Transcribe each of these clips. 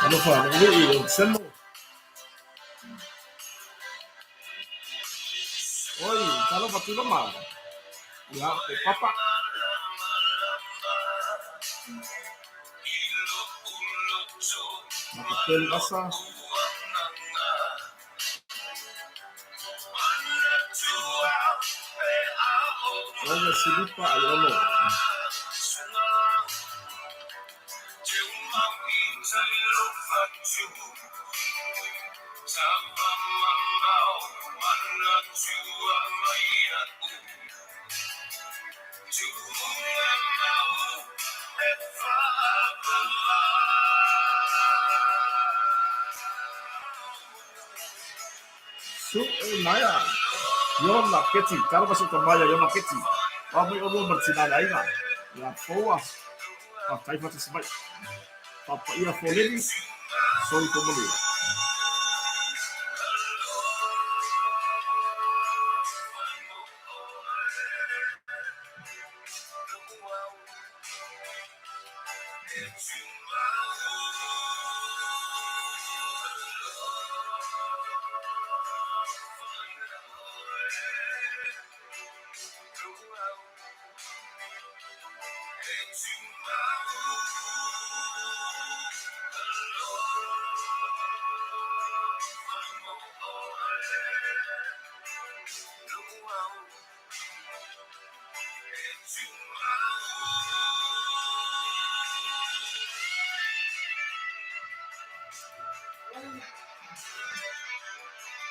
Alofa, le alii o Semo. Oi, talofa Tuiloma. Ia, o Papa. Makapelu asa. Oga Silipa Aiolo. Su e naia. Iona Keti, talofa se tamaia Iona Keti. Oa mai olua ma le tina le aiga. Ia foua. Faafetai faatasi mai. Faapaia Foleni, soifua manuia.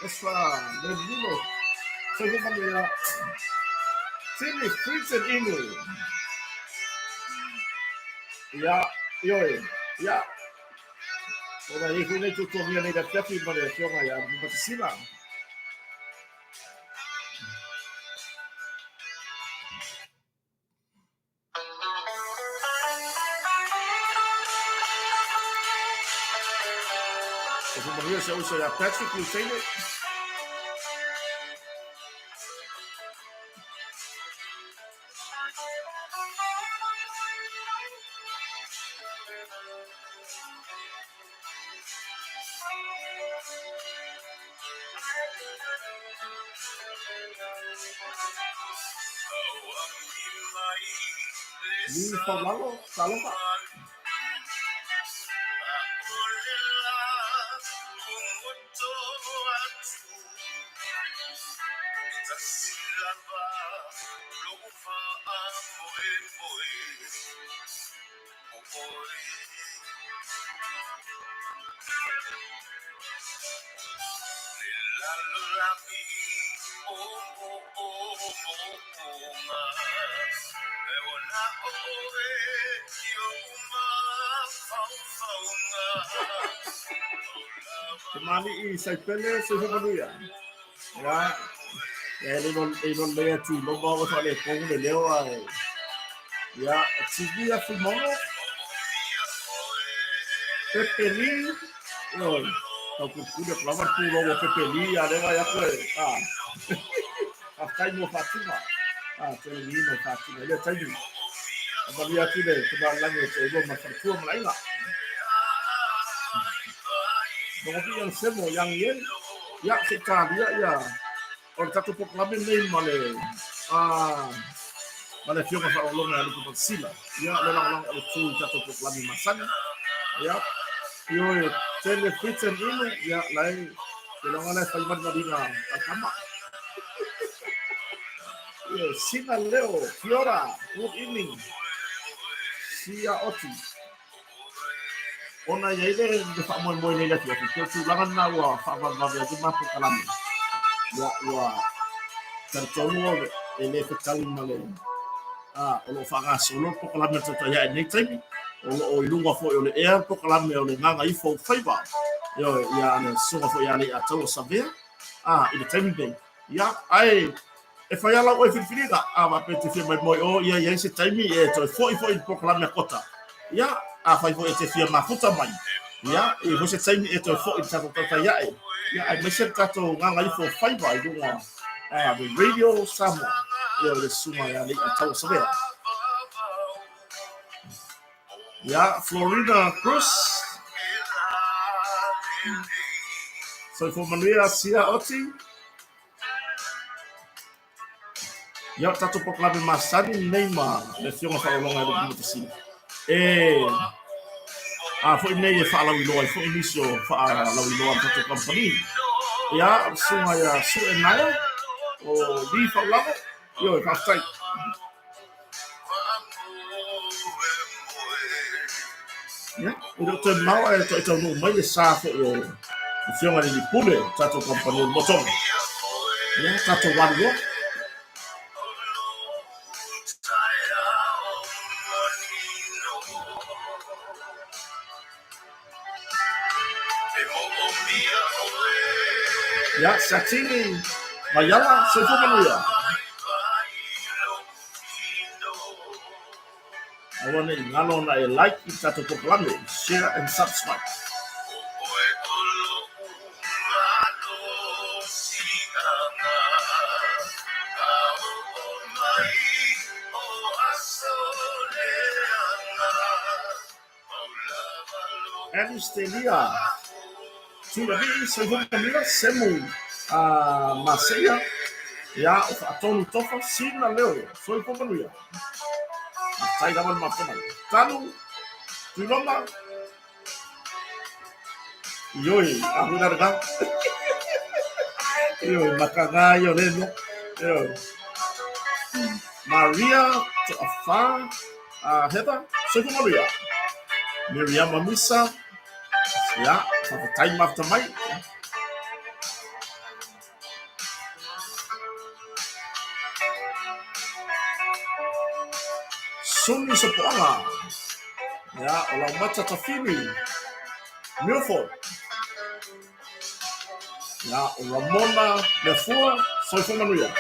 Esa, Levilo, soifua manuia. Timmy Fritzen Inu. Ia, ioe, ia. Ona i hui nei tutogia nei le afiafi ma le afioga ia Matasila. Soifua manuia si ou uso ia Patrick Luseine. Li Faulalo, talofa. Kamali'i Saipele, soifua manuia. Ia, e le no e no le atu loma o fa le kongu le leo ae. Ia, TV a Fuimono. Pepeli, oi. Tau kulikuli aku lava le pulou o Pepeli a leva ia koe. Ah. Faafetai mo faatuga. Ah, tele liina i faatuga. I lea taimi. Faamanuia atu le tamalagi o te ulua ma le faletua ma le aiga. Nogovii o le Semo i Agieli, ia, se i talia ia o le tatou polokalame lenei ma le ma le afioga faaologa ia Lupe Matasila. Ia, le lagolago o le tu i tatou polokalame masani. Ia, ioe, tele fiten inu, ia, lai, le loga lai fai malimaliga a kama. Ia, sina leo, kia ora, good evening. Sia oti. Ona i ai le le faamoemoe nei le afiafi, pei o tulaga lena ua faavavevave ai le matou kalame. Ia, ua talitonu o e le fetaui ma le a, o lo o faagasolo le polokalame a le Tautai Ae i lenei taimi. O lo o i luga foi o le ea le polokalame o le Gagaifo o Faiva. Ioe, ia le susuga foi ia Leiataua Savea a, i le taimi lenei. Ia, ae e fai lava lau oe filifiliga, a faapea e te fia maimoa i o, ia i ai se taimi e toe foi foi i le polokalame a Kota. Ia, afai foi e te fia mafuta mai, ia, e i ai foi se taimi e toe foi i le tatou tautai ae, ia, aemaise le tatou gagaifo faiva i luga a le Radio Samoa, ia, o le susuga ia Leiataua Savea. Ia, Florina Cruz. Soifua manuia, Sia Oti. Ia, o tatou polokalame masani lenei ma le Afioga Faaologa e Lupe Matasila. E a foi nei e faalauiloa ai foi nisi o faalauiloa a le tatou kamupani. Ia, o le susuga ia Sue Naea, o Lee Faulago. Ioe, faafetai. Ia, e le o toe mamao ae toe taunuu mai le sa foi o le Afioga i le Alii Pule o le tatou kamupani o le Motoga. Ia, tatou alu loa. Ia, Satini Maiala, soifua manuia. Aua ne i galo ona e like i le tatou polokalame, share and subscribe. Alice Delia, Tulavii, Soifua Manuia, Semu a Maseia, ia, o Faatonu Tofa, Sina Leo, Soifua Manuia. Faafetai lava le mafuta mai. Tanu, Tuiloma, Ioe, a hui lana ka. Ioe, maka ngā ia o le mea. Ioe. Maria Toafa, Heather, Soifua Manuia. Miriama Misa, ia, faafetai mafuta mai. Suni Sopoaga, ia, o Laumata Tafili, Milford. Ia, o Ramona Lefua, Soifua Manuia.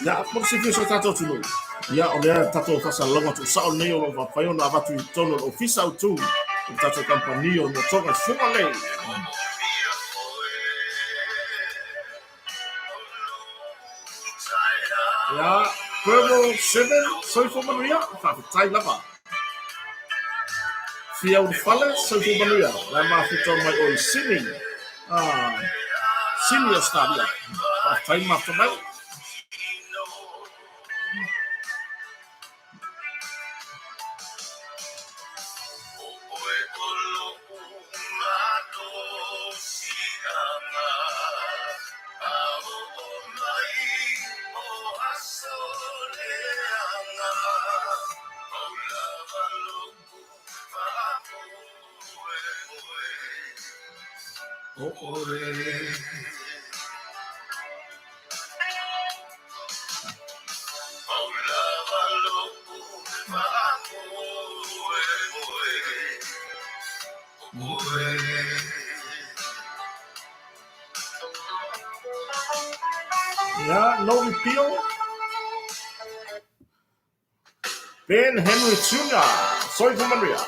Ia, mo le silafia e si o tatou atunuu, ia, o lea tatou faasalalauga tuusao lenei o lo o mafai ona avatu i totonu o le Ofisa Autu o le tatou kamupani o Motoga i Fugalei. Ia, Purple 7, soifua manuia, faafetai lava. Fia Ulufale, soifua manuia, la e mafuta mai o i Sydney, ah, Sydney, Australia. Faafetai mafuta mai. Oh, oh, Ia, Novi Pio. Ben Henry Jr. Soifua manuia.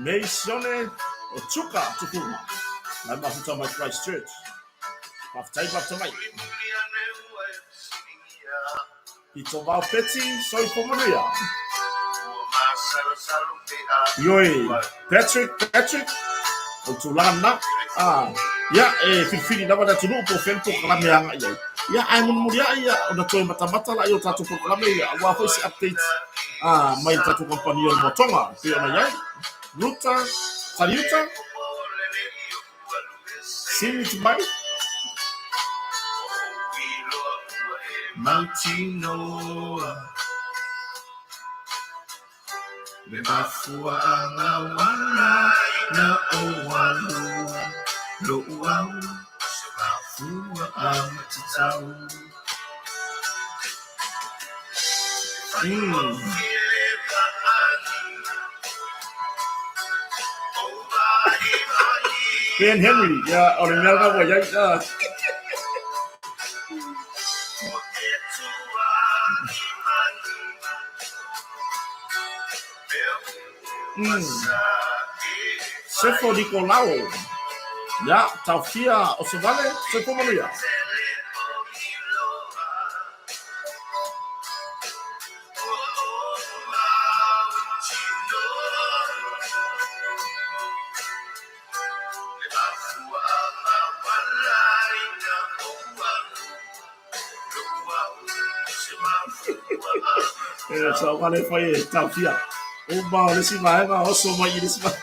Meisione o Tuka Tufunga. Nai mafuta mai Christchurch. Faafetai faafetai mai. I tō vao Peti, soifua manuia. Ioe, Patrick, Patrick, o le tulaga lena. Ah, ia, e filifili lava le atunuu po o fea le polokalame e agai ai. Ia, ae mulimuliai ia, ona toe matamata laia o tatou polokalame ia, aua foi se update ah, mai le tatou kamupani o le Moatonga, e pei ona i ai. Ruta, Taliuta, Sini mai. Mautinoa Le mafuaaga ua ala ai na ou alu Lo'u au se mafuaaga tatau Ben Henry, ia, o le mea lena ua i ai. Ah. Sefo Nikolao, ia, Taofia Osovale, soifua manuia. E sa wale fai e taofia. Uma o le isi vaega, oso mai i le isi vaega.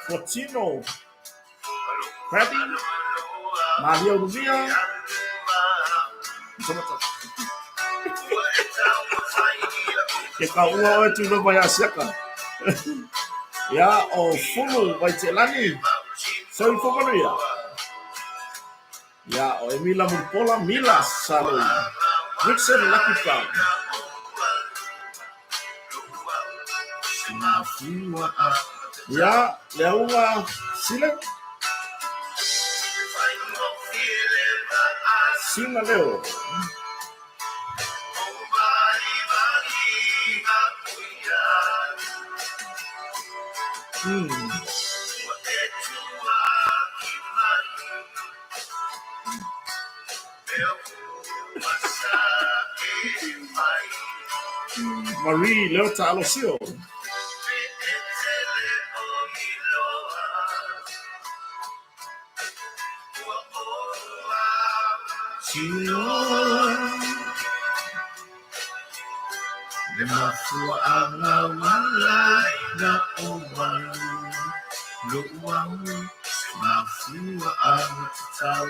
Fuatino Krabby Maria Ulumia Ke ka ua oe tu loma ia siaka. Ia o Fulu Vaitelani Soifua manuia. Ia o Emila Mulipola Mila Saloi Rickson Lucky Brown. Ia, Leauga Sile. Sina Leo. Marie Leota Alosio. Le mafuaaga ua ala ai na ou alu Lo'u au se mafuaaga tatau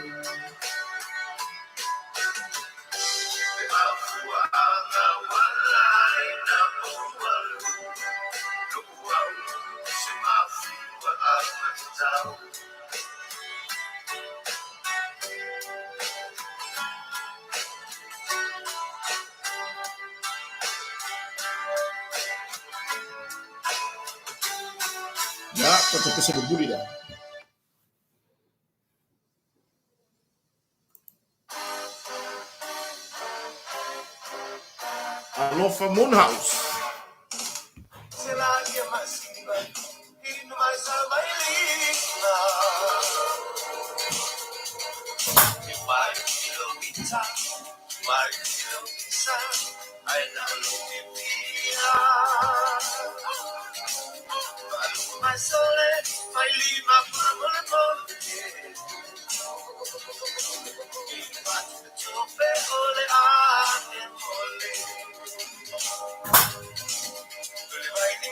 Ia, tatou pese mulimuli lea. Alofa Moonhouse.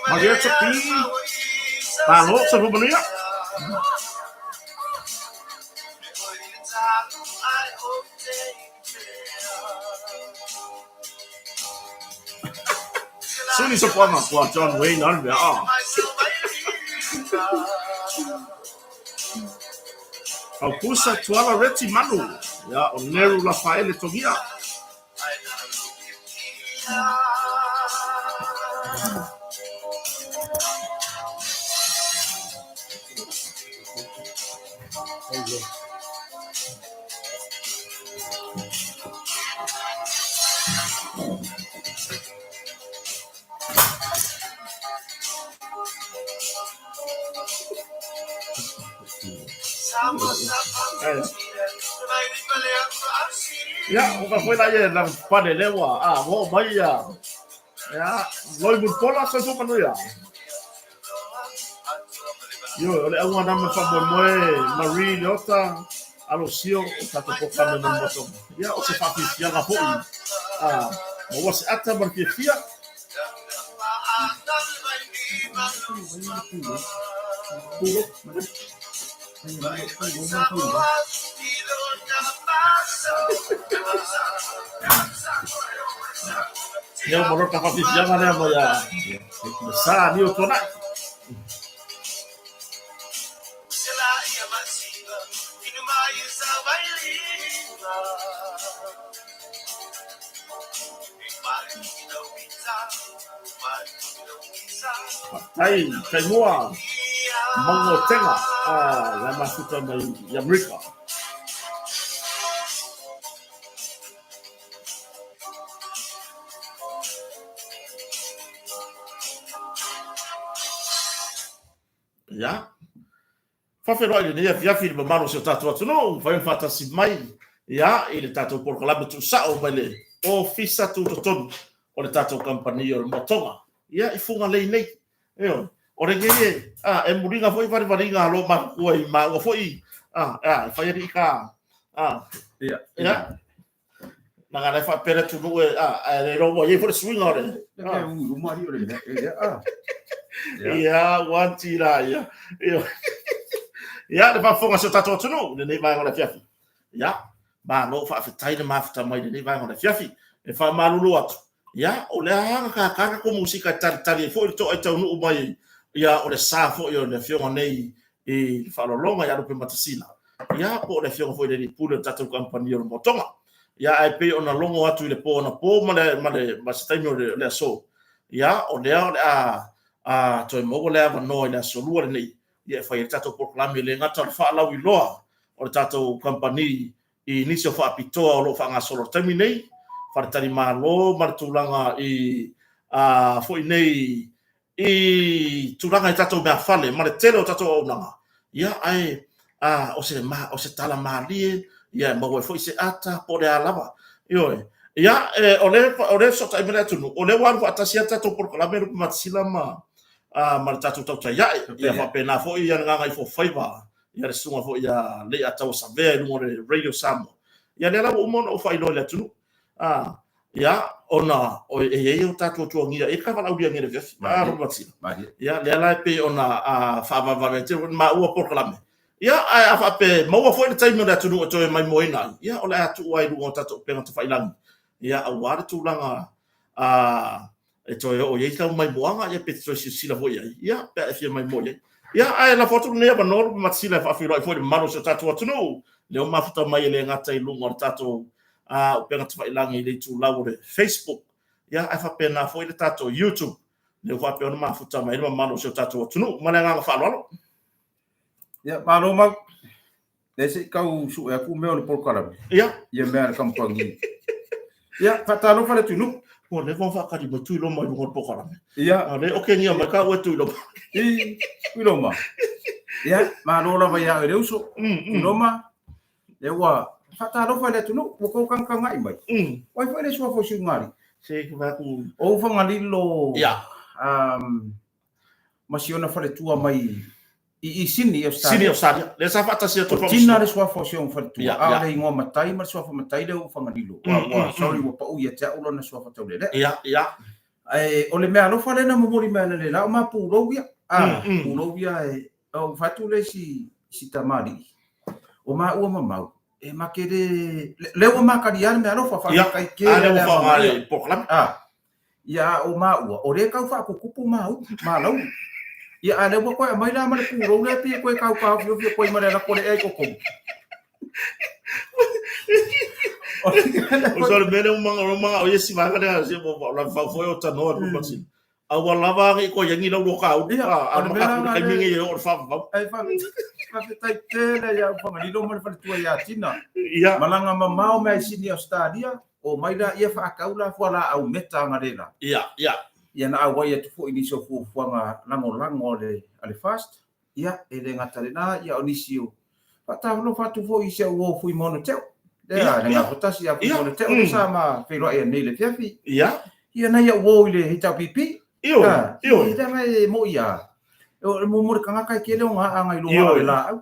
Maria Tapi, Malo, soifua manuia. Suni Sopoaga, kua John Wayne alu mea, ah. Aupusa Tuala Reti Manu, ia, o Neru Lafaele Togia. Ia, o ka foi la ia na pane lewa, a, mo mai ia. Ia, loi mulipola, soifua manuia. Ioe, o le auga na ma faamoemoe Marie Leota, Alosio, o tatou polokalame mo le motoga. Ia, o se faafiafiaga foi, a, maua se ata ma le fiafia. Ia, o lota faafiafiaga lea ma ia sa ni o tuanai. Tai, tai mua, mango tenga, a, ia mafuta mai i Amerika. Ia. Faafeiloai i lenei afiafi i le mamalu o si o tatou atunuu, mafai ona faatasi mai ia i le tatou polokalame tuusao mai le Ofisa Tutotonu o le tatou kamupani o le Motoga. Ia, i Fugalei nei. Ioe. O lenei e, a, e muliga foi valivaliga a lo matutua i maua foi, a, a, e fai alii ka, a, Ia. ia. Naga le faapea le atunuu e, a, ae le iloa ua i ai foi le suiga o le... Le mea ui uma ali o le mea, e, a. Ia, ua anti la, ia. Ia, le faafofoga a si o tatou atunuu, lenei vaega o le afiafi. Ia, malo faafetai le mafuta mai lenei vaega o le afiafi. E faamalulu atu, ia, o lea lava na tata tatou musika e talitali ai foi le toa i taunuu mai, ia, o le sa foi o le afioga nei i le faaaloaloga ia Lupematasila, ia, po o le afioga foi i le alii pule o le tatou kamupani o le Motoga. Ia, ae pei ona logo atu i le po anapo ma le, ma le, ma se taimi o le, le aso, ia, o lea o le a, a toe maua le avanoa i le aso Lua lenei, ia, e fai ai le tatou polokalame, e le gata o le faalauiloa o le tatou kamupani i nisi o faapitoa o lo o faagasolo i le taimi nei, faletalimalo ma le tulaga i a foi nei i tulaga i tatou meafale ma le tele o tatou auaunaga. Ia, ae a, o se, ma, o se tala malie, ia, e maua ai foi se ata, po o le a lava. Ioe. Ia, e, o le, o le fesootai mai le atunuu, o lea ua alu faatasi lava le tatou polokalame Lupematasila ma, a, ma le tatou tautai ae. Ia faapena foi ia le Gagaifofaiva ia le susuga foi ia Leiataua Savea i luga o le Radio Samoa. Ia lea la ua uma ona ou faailoa i le atunuu. Ah, ia, ona o, e i ai o tatou tuagia, e ka valaaulia nei le afiafi. Ah, Lupematasila. Ia, lea la e pei ona faavavave ai te maua polokalame. Ia, ae a faapea maua foi le taimi o le atunuu e toe maimoaina ai, ia, o le a tuu ai i luga o tatou upega tafailagi. Ia, aua le tulaga e toe oo i ai tau maimoaga, ia pe te toe silasila foi i ai, ia, pe a e fia maimoa i ai. Ia, ae lafo atu lenei avanoa Lupematasila e faafeiloai foi i le mamalu o si o tatou atunuu, lea ua mafuta mai e le gata i luga o le tatou upega tafailagi i le itulau o le Facebook, ia, ae faapena foi le tatou YouTube, lea ua faapea ona mafuta mai ai le mamalu o si o tatou atunuu. Ma le agaga faaaloalo. Ia, malo mau. Lea se i tau sue atu mea o le polokalame. Ia. Ia mea a le kamupani. Ia, faatalofa le atunuu. Ua leva ona faatali mai Tuiloma i luga o le polokalame. Ia. A le okegia mai ka ue Tuiloma. I, Tuiloma. Ia, malo lava ia oe le uso. Tuiloma, lea ua faatalofa le atunuu, ua tou tagatagai mai. O ai foi le suafa o Siugalii? Se ki va ku. O Fagalilo. Ia. Ma si ona faletua mai i Sini, Australia. Sini, Australia. Lea sa faatasi atu O Tina le suafa o si ona faletua. A o le igoa matai ma le suafa matai lea ua Fagalilo. Ua, sorry, ua pau ia te au lona suafa taulelea. Ia, ia. Ae o le mea alofa lea na momoli mai analeila, o ma pulou ia. A, pulou ia e, ou fai atu le isi, si tamalii, o maua ma Mau, e ma ke le, lea ua makalia le mea alofa, faafetai tele. A, lea ua faaaoga i le polokalame. A, Ia, o maua, o lea e tau faakukupu mau, malauli. Ia, a lea ua toe aumai la ma le pulou lea pei e toe tau taofiofi atu ai ma le lako le ea i totonu. O sa le mea lea ua manga o ia si vaega lea se mo la fau foi o tanoa le masini. A ua lava agi ko yangi lau lo ka u. A ma ka ku kai mingi o fa fa. Ai fa faafetai tele ia Fagalilo ma le faletua ia Tina. Ia. Malaga mamao mai Sini Australia, o mai la ia faakau la fualaau meta agalela. Ia, ia. Ia na auai atu foi nisi o fuafuaga lagolago a le FAST. Ia, e le gata lena, ia o nisi o faatalofa atu foi i si au uo Fuimaono Teo. Lea, le gafatasi ia Fuimaono Teo, mm. sa ma feiloai ai nei le afiafi. Ia. Ia nai au uo i le HRPP. Ioe, ioe. E leaga e mo'i a. O le mo le kangaka e kele o ngā anga i loa o le laau.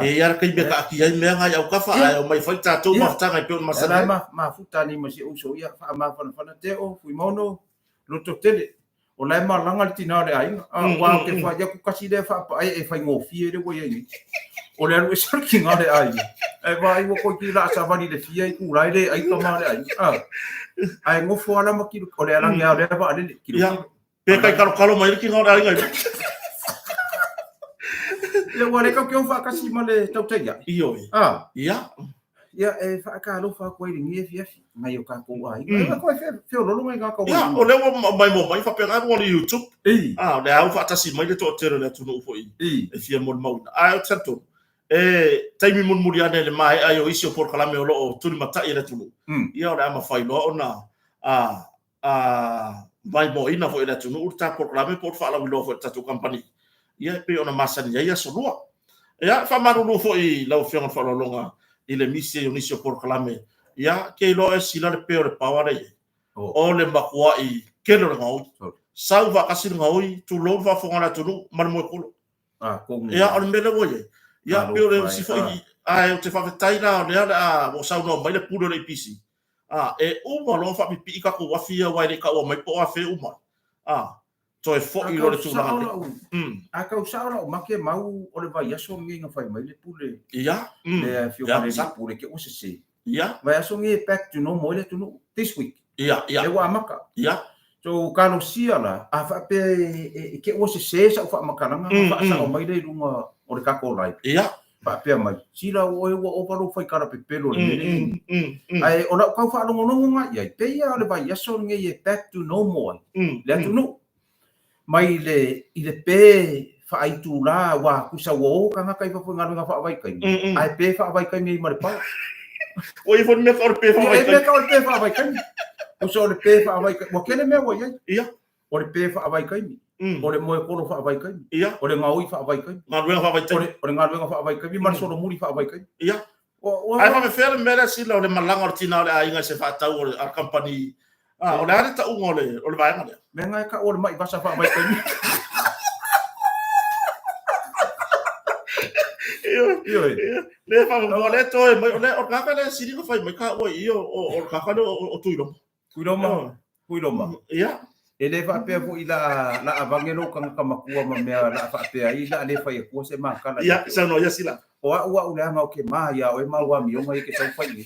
E ia kai mea ka aki ai mea ngai au kafa ai o mai fai tātou mafutaga i peo masani. Ela ma mafuta ni ma si uso ia wha mafanafana teo, Fuimaono, loto tele. O la e malaga le tina o le aiga. A, ua o ke whai aku kasi lea whaapae e whaingofie le ua iai nei. O le alu e sa le kinga o le aiga. E wā i ua koi ki la sa vali le fia i kūlai le ai tama le aiga. A, a e ngofo ala ma kilo, o le alangi a o lea waa lele, kilo kilo. Pe kai kalo kalo mai le kinga o le aiga i. Ia ua le kau ke o whaakasi ma le tautai ia. Ioe. A. Ia. Ia, e whaakalofa aku ai lenei afiafi, ngai o kākou aiga. Ai koe feololo ngai kākou aiga. Ia, o lea ua mai mo mai faapena luga o le YouTube. I. Ah, o lea ua faatasi mai le toatele o le atunuu foi I. e fia molimauina. Ae ou te talitonu, e taimi mulimuli ane i le maea ai o isi o polokalame o lo o tulimatai e le atunuu, ia o le a mafai loa ona maimoaina foi e le atunuu le ta polokalame po o le faalauiloa foi e le tatou kamupani, ia e pei ona masani ai aso lua. Ia, e faamalulu foi i lau Afioga i le Faaaloaloga i le misi ai o nisi o polokalame, ia, ke iloa e sila le pe o le paoa lea i ai. O le matuai tele o le gaoi. Sau faatasi le gaoi, tulou le faafofoga a le atunuu ma le moekolo. Ia, o le mea lea ua i ai. Ia, pei o le isi foi, ae ou te faafetai la o lea o le a ua saunoa mai le pule o le EPC, a, e uma loa faapipii tatou afi ia aua e le i taua mai po o afe uma ai. A, toe foi loa le tulaga lea. A tau sao lau make mau o le vaiaso lenei na fai mai le pule. Ia. Le afioga i le pule ke ua sese. Ia. Vaiaso lenei back to normal ai le atunuu. This week. Ia, ia. Lea ua amata. Ia. So kalosia la, a faapea e ke ua sese sau faamatalaga na faasao mai lea i luga o le tatou live. Ia. Faapea mai, sila oe ua ova lou faikala pepelo i le mea lenei. Ae o lau tau faalogologo nga i ai, pei lava o le vaiaso lenei e back to normal ai le atunuu. Mai le, i le pe faaitula aua tusa ua o tagata i fafo i galuega faavaitaimi, ae pe faavaitaimi ai ma le paoa. Ua i ai foi le mea tau o le pe faavaitaimi. Ia, e mea tau o le pe faavaitaimi. Tusa o le pe faavaitaimi. Ua tele mea ua i ai. Ia. O le pe faavaitaimi, o le moekolo faavaitaimi, Ia. o le gaoi faavaitaimi, Galuega faavaitaimi. o le galuega faavaitaimi ma le solomuli faavaitaimi. Ia. Ua, Ae faapefea le mea lea sila o le malaga o le tina o le aiga i se faatau o le a le kamupani, a, o le a le tauga o le, o le vaega lea? Mea nga e tau o le mai vasa faavaitaimi. Ioe. Ioe. Le faapefea, o lea toe mai, o le, o le kaka lea sili ona fai mai taua i i o, o, o le kaka lea o, o Tuiloma. Tuiloma, Tuiloma. Ia. E le faapea foi la la avange lou tagata matua ma mea la faapea ai la le fai atua se makala. Ia, saunoa ia sila. O a'u a'u leaga o ke ma ia oe ma ua amioga ia ke sau fai i.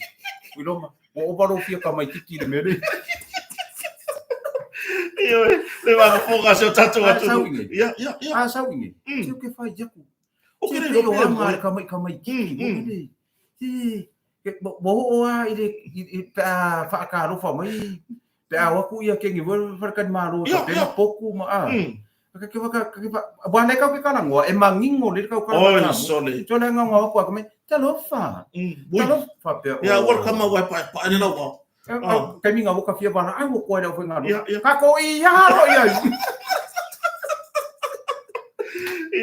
Tuiloma, ua ova lou fia tamaititi i le mea lea. Ioe, le vaga se o tatou A atunuu. sau i nei. Ia, ia, ia. A sau i nei. Se o ke fai aku. O ke Se le pei iloa o pea aga moe. le kamaititi. Se Ua oo lava i le pe a faatalofa mai, pe a o atu ia keni foi le faletalimalo tapena potu ma a. Aua lea kau ke talanoa, e manino lelei kau tala Oi, sole. So le agaga o atu a mai, talofa. Talofa faapea. Ia, ua le kama ua e paepae le lau ao. Taimi nga ua fia valaau ua koa i le aufaigaluega. Kako i alo i ai.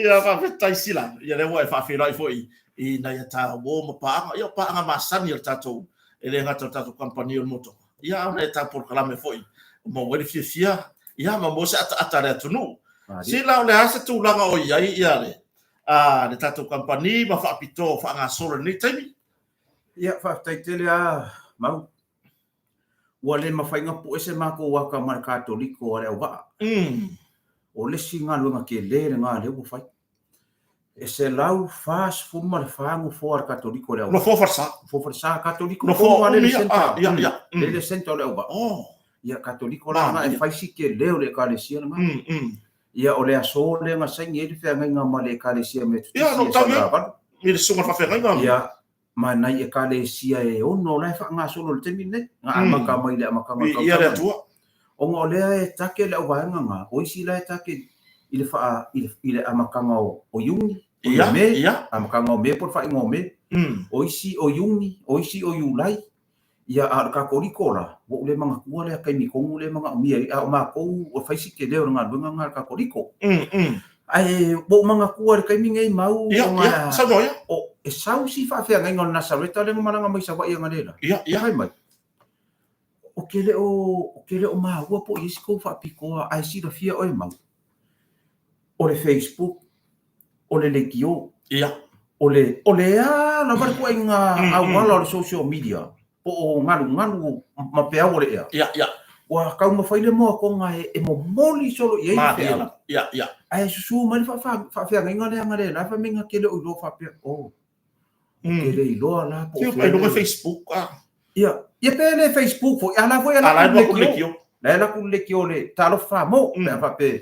Ia, faafetai Sila. Ia lea ua e faafeiloai foi i nai a ta uo ma paaga, ia o paaga masani a le tatou, e le gata o le tatou kamupani o le motoka, ia a o nai a ta polokalame foi maua ai le fiafia, ia ma maua se ataata a le atunuu. Sila, o le a se tulaga o i ai ia le, a, le tatou kamupani ma faapitoa o faagasolo i lenei taimi? Ia, faafetai tele lava Mau. Ua le mafai ona pue se matou aka ma le Katoliko a le auvaa. O le isi galuega tele lena lea ua fai. E 144 nofoa a le Katoliko o le auvaa. Nofoa falesa. Nofoa falesa, Katoliko. Nofoa umi, a, ia, ia. Le le centre o le auvaa. Ia, Katoliko la lena e fai si tele o le Ekalesia lena. Ia, o le aso lea na saini ai le feagaiga ma le Ekalesia Metotisi e Salelavalu. Ia, i le susuga i le faafeagaiga. Ia. Ma nai ekalesia e ono la e faagasolo i le taimi lenei, na amata mai le amataga o le Viia le tausaga. Atua. Ona o lea e take le auvaega na, o isi la e take i le faa, i le, i le amataga o, o Iuni, o le Me, amataga o Me po o le faaiuga o Me, o isi o Iuni, o isi o Iulai, ia a o le Katoliko la, ua ou le manatua lea taimi tonu lea e manaomia ai, a o matou ua fai si tele o le galuega lena a le Katoliko. Ae ua ou manatua i le taimi nei mau Ia, ona ia, saunoa ia. o, e sau si faafeagaiga o le Nasareta lea na malaga mai Savaii analeila. Ia, ia. Fai mai, ou te le o, ou te le o maua po o i ai se tou faapitoa ae silafia oe mau. O le Facebook, o le leitio, Ia. o le, o le a lava le ituaiga auala o le social media, po o galugalu ma peau o le ea. Ia, ia. Ua taumafai le moatoga e, e momoli solo i ai le Malie feau. lava. Ia, ia. Ae susu mai le faafeagaiga lea analeila fai mai na te le o iloa faapea, oh, te le iloa la po o Ia, fea ai luga le- Facebook, ah. Ia, ia pe le Facebook foi, a la foi e A la e alu alu atu le leitio. leitio. La e alu atu le leitio le Talofa Samoa, pe a faapea.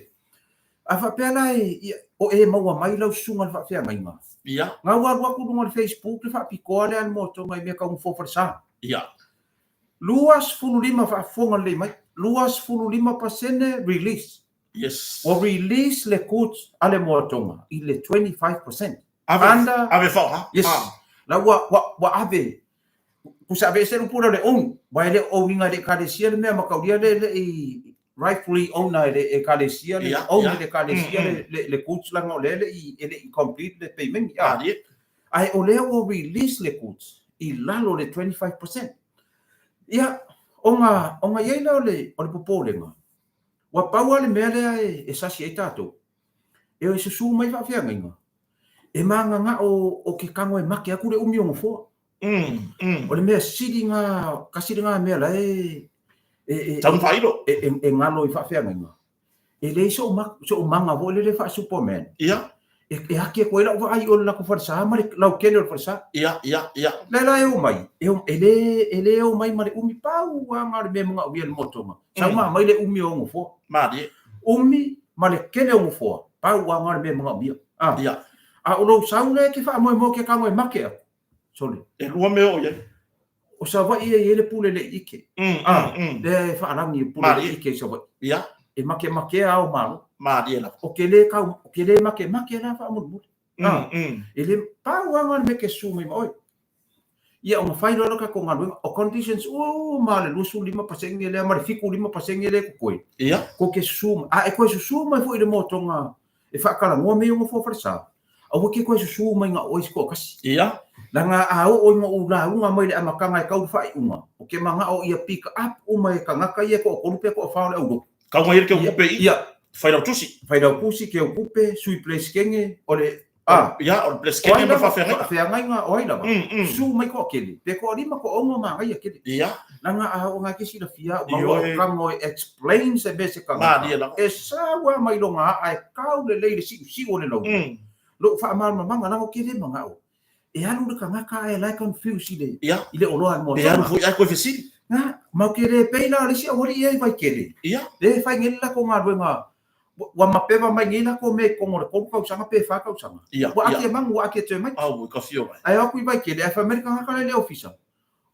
A faapea la e, ia, o e maua mai lau susuga i le faafeagaiga. Ia. Na ua alu atu i luga o le Facebook le faapitoa lea a le moatoga i mea tau nofoa falesa. Ia. 25 faafofoga lelei mai, 25% release. Yes. Ua release le goods a le moatoga i le 25%. Ave, Under, ave faoga. Yes. Ah. La ua, ua, ua ave. Kusa ave ese upu lea o le own. Wa e le o uiga i le ekalesia le mea mataulia le le i rightfully owner e le ekalesia le Ia, own ia. e le ekalesia le, le, le goods langa o lea le i, e le i complete le payment. Ah. Malie. Ae o lea ua release le goods i lalo le 25%. Ia, ona, ona i ai lea o le, o le popolega. Ua pau lava le mea lea e, e sasi ai tatou. E o e susu mai faafeagaiga. E magagao o ke kago e make aku le umi o nofoa. O le mea sili na, kasi lena mea la e, e, e, Tau faailo. e, e, e galo i faafeagaiga. E leai so'u ma, so'u maga foi lele faa-Superman. Ia. E, e ake atu ai lau vaai i o le latou falesa ma le laukele o le falesa. Ia, ia, ia. Le la e o mai, e, o, e le, e le o mai ma le umi pau lava na o le mea e manaomia e le motoga. Sau ma aumai le umi o nofoa. Malie. Umi ma le kele o nofoa, pau lava na o le mea e manaomia. Ah. Ia. A o lou sau lea e te faamoemoe ke kago e make aku. Sole. E lua mea o i ai. O Savaii e i ai le pule le i ike. Ah, lea e faalagi e pule le Malie. ike i Savaii. Ia. E makemakea ao malo. Malie lava. O ke le kau, o ke le makemake la faamolemole. Ah. E le pau lava le mea ke susu mai ma oe. Ia ona fai loa lea o le tatou galuega. O conditions uma le 25% lea ma le 75% lea e totoe. Ia. Ko ke susu mai. A e toe susu mai foi i le motoga e faatalanoa mea i ona foa falesa, aua ke toe susu mai na oe se toatasi. Ia. Leaga a oo ina ou lauga mai le amataga e tau le faaiuga, o ke manao ia pick up uma e tagata ia e toatolu pe toafa o le aulotu. Kau mai ai le keukupe i. Ia. Failautusi. Failautusi, keukupe, sui peresetene, o le a. Ia, o le peresetene ma le faafeagaiga. Faafeagaiga, o ai lava. Susu mai toatele, pe toalima toaono manaia tele. Ia. Leaga a oo ina ke silafia au maua o kago e explain se mea se tagata. Malie lava. E sau lava mai lona aa e kau lelei le siusiu o le laulu. Lou faamalamalamaga leaga ou te le manao e alu le tagata ae la e confuse i le, Ia. i le oloa a le Pe alu moatoga. foi ae koe fesili. Na, ma ou te le pei la o le isi aualii ia i Vaitele. Ia. Lea e fai nei le latou galuega, ua mapeva mai nei latou mea i totonu o le 3 tausaga pe 4 tausaga. Ia, Ua ia. ake manu, ua ake toe mai. Au, ka fio mai. Ae o atu i Vaitele, ae fai mai le tagata lea i le ofisa,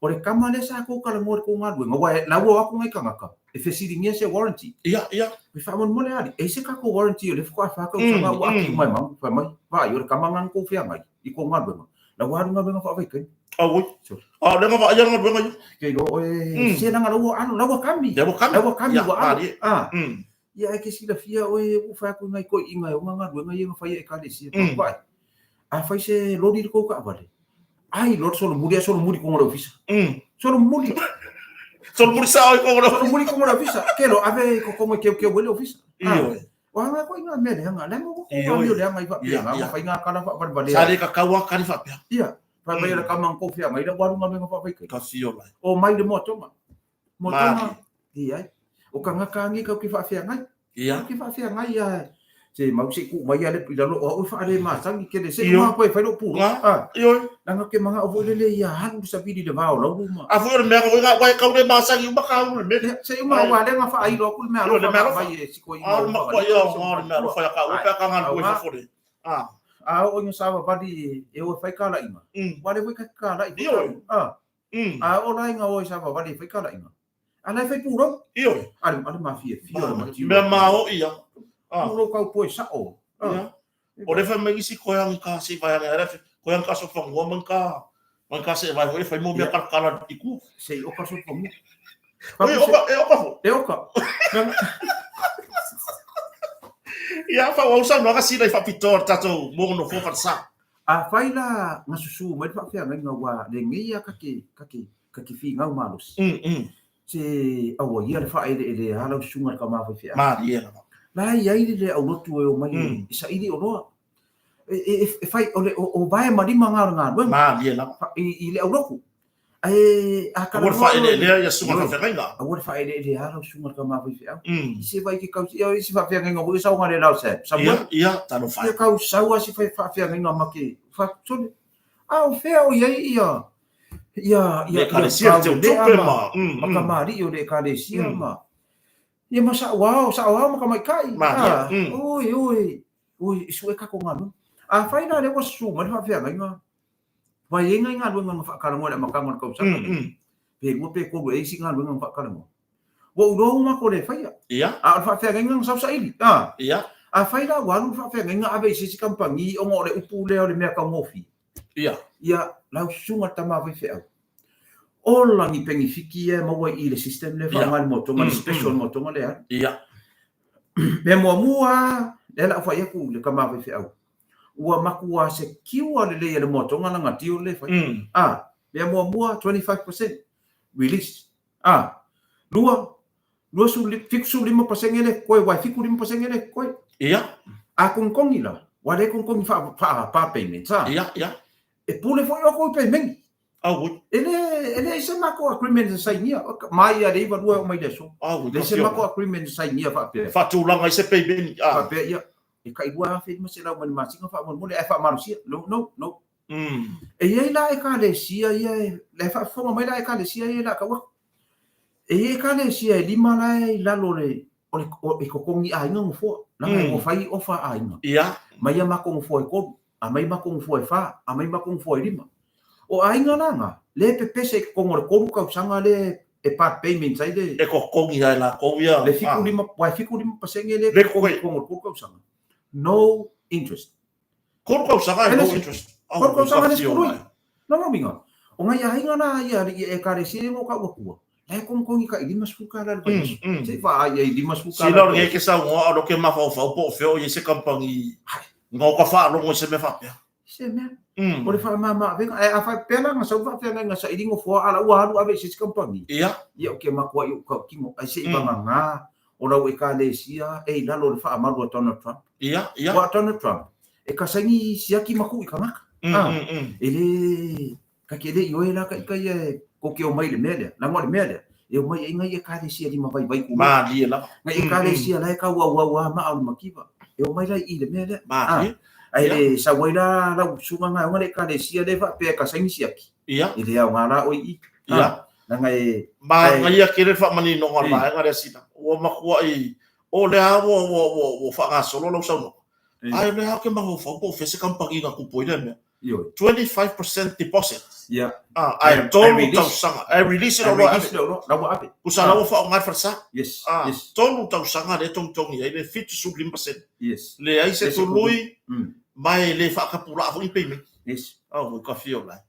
o le tama lea sa tou talanoa i le tou galuega, aua e lau o atu nai tagata e fesiligia se warranty. Ia, ia. E faamolemole ali, e i ai se tatou warranty o lea faatoa 4 tausaga ua aki uma e manu, fai mai, vaai, o le tama lena na tou feagai i kou galuega, la ua alu galuega faavaitaimi. Auoi. Sorry. A o lea na vaaia le galuega ia. Ke iloa oe, se leaga la ua alo, la ua kami. La ua kami. La ua kami, Ia, ua alo. malie. Ah. Ia, e ke silafia oe, ua fai atu i nai toeaiina e ona galuega ia na faia e ekalesia. Vaai, a fai se loli le tou taavale, ai loa le solomuli, ae solomuli i totonu o le ofisa. Solomuli. Solomuli sao i totonu o le ofisa. Solomuli i totonu o le ofisa. Ke loa ave i totonu e keukeu ai le ofisa. Ioe. O aga koe i ngā mea leaga, leaga ua Ioe. kou amio leaga i faapea, Ia, ngā ia. whai ngā kala whaawalevalea. Sa le kakau a kari faapea. Ia, whai mai le kama ngā kōwhea mai, la waru ngā mea whaawhaikai. Ka whio mai. O mai le moatonga. Moatonga, Mārie. i ai. O ka ngaka angi kau ki whaawhea ngai. Ia. Kau ki whaawhea ngai a se mau se ku mai a le pila lo o au whaare mātangi ke le se Io. ngā koe whai lo pūro. Ngā. Ah. Ioe. Langa ke manga o voi lele ia halu sa vili le vao lau luma. A foi o le mea ka voi wai kau le māsangi uma ka au le mea. Ia, se uma ua lenga whaailo aku le mea Io, le mea alofa alofa. mai e siko i A o le makua ia o ngā o le mea alofa ia ka ua pea ka ngā Au lue ngā. fafo le. Ah. A oo ina savavali e o e fai kalaiga, ua le foi ka kalai. Ioe. A. A oo la ina o e savavali e fai kalaiga, a la e fai pulou. Ioe. A le, a le mafiafia o le matiu. Mea maoi ia. Pulou kau poe sao. Ia. O le fai mai isi koe angi ka se vai angi ara koe angi ka so fangua man ka man ka se vai foi fai mo mea kalakala i ku. Se i oka so fangua. Oi oka e oka fo. E oka. Ia fa au sa no ka sila i faapitoa le tatou mo no fo falesa. A fai la nga susu mai le faafeagaiga ua lenei a kake kake kake figau malosi. Se aua ia le faaeleelea a lau susuga le tama faifeau. Malie lava. La e i ai le aulotu e omai e saili oloa. E fai, o le o vae ma lima nga o le galuega. Malie lava. I le aulotu. Ae a Aua le faaeleelea ia susuga le faafeagaiga. Aua le faaeleelea a lau susuga le tama faifeau. I se vai ke kau, ia isi faafeagaiga foi e saoga le lao sa. Samuel. Ia, ia, talofa e. Ia kau sau a si faafeagaiga ma ke sole. A o fea o i ai ia ia ia ekalesia te tupe ma ma kamali'i o le ekalesia ma ia ma sa'o ao sa'o ao ma tamaita'i a oi oi oi e su'e tatou galuega. Afai la lea ua susu mai le faafeagaiga ua i ai nai galuega na faatalanoa i le amataga o le tausaga lenei pe lua pe tolu ea isi galuega na faatalanoa ua ou iloa ua matou le faia a o le faafeagaiga na sau saili a afai la ua alu le faafeagaiga ave i se isi kamupani ona o le upu lea o le mea taugofie Ia. Ia, lau susuga le tama faifeau. Ola ni penifiti ia e maua i le system lea faaaoga e le motoga, le special motoga lea e alu. Ia. Mea muamua, lea la ou fai atu i le tama faifeau, ua matua secure lelei e le motoga lana deal lea e fai. A, mea muamua, 25% release. A, lua, 75% le koe, aua e 75% le koe. Ia. A kogikogi la, ua le kogikogi faa, faa pa payment, sa? Ia, ia. E pule foi outou i payment. Auoi. E le, e leai se matou agreement na sainia, mai lava i le 92 e oo mai i le aso. Auoi. Leai se matou agreement na sainia faapea. Faatulaga ai se payment. Ah. Faapea, ia, e tai $2,500 mai le masina faamolemole ae faamalosia. No, no, no. E i ai la ekalesia ia e, la e faafofoga mai la ekalesia ia la tau atu. E i ai ekalesia e lima la e i lalo o le, o le, o, e totogi aiga nofoa. Leaga ua fai ofa a aiga. Ia. Mai a matou nofoa e tolu, aumai matou nofoa e fa, aumai matou nofoa e lima. O aiga la na, lea e pepese i totonu o le tolu tausaga lea e part payments ai le... E totogi lava e latou ia. Le 75, aua e 75% lea e totogi i totonu o le tolu tausaga. No interest. Tolu tausaga e no interest. Tolu tausaga le sukului. No no minga. O ngai aiga la ia i ekalesia ia no kau atua. La e kongkongi ka i 50 tala le vaiaso. Se i vaai ai 50 tala. Sila o le ke saunoa o lo ke mafaufau po o fea o i ai se kamupani nga o ka faalogo i se mea faapea. Se mea. O le faamama avega. Ae a faapea la na sau faafeagaiga saili nofoa a la ua alu ave i se isi kamupani. Ia. Ia ou te matua i ou tautino. Ae se i vagana o lau ekalesia e i lalo o le faamalu a Donald Trump. Ia, ia. Aua o Donald Trump, e kasaini siaki ma tuu i tagata. E le, ka te le i oe la ka ika ia e kou te omai i le mea lea. Leaga o le mea lea, e omai ai nai ekalesia lima vaivai tulou. Malie lava. Nai ekalesia la e tauauau lava maa o le mativa. E omai la i i le mea lea. Malie. Ae le sau ai la lau susuga gaeoga le ekalesia lea e faapea e kasaini siaki. Ia. E le aoga la oe i i. Ia. Leaga e... Manaia tele le faamaninoga o le vaega lea sina. Ua matuai, o lea ua, ua, ua, ua faagasolo lau saunoaga. Ae o lea ou te mafaufau po o fea se kamupani na tupu ai lea mea. 25% deposit. Ia. Ah, ae tolu tausaga. Ae release le oloa e ave. La ua ave. Tusa la ua faaaoga e le falesa. Yes. Ah, Yes. tolu tausaga lea e togitogi ai le 75%. Yes. Leai se tului ma e le faatapulaa foi ni payment. Yes. Au, ka fia o lae.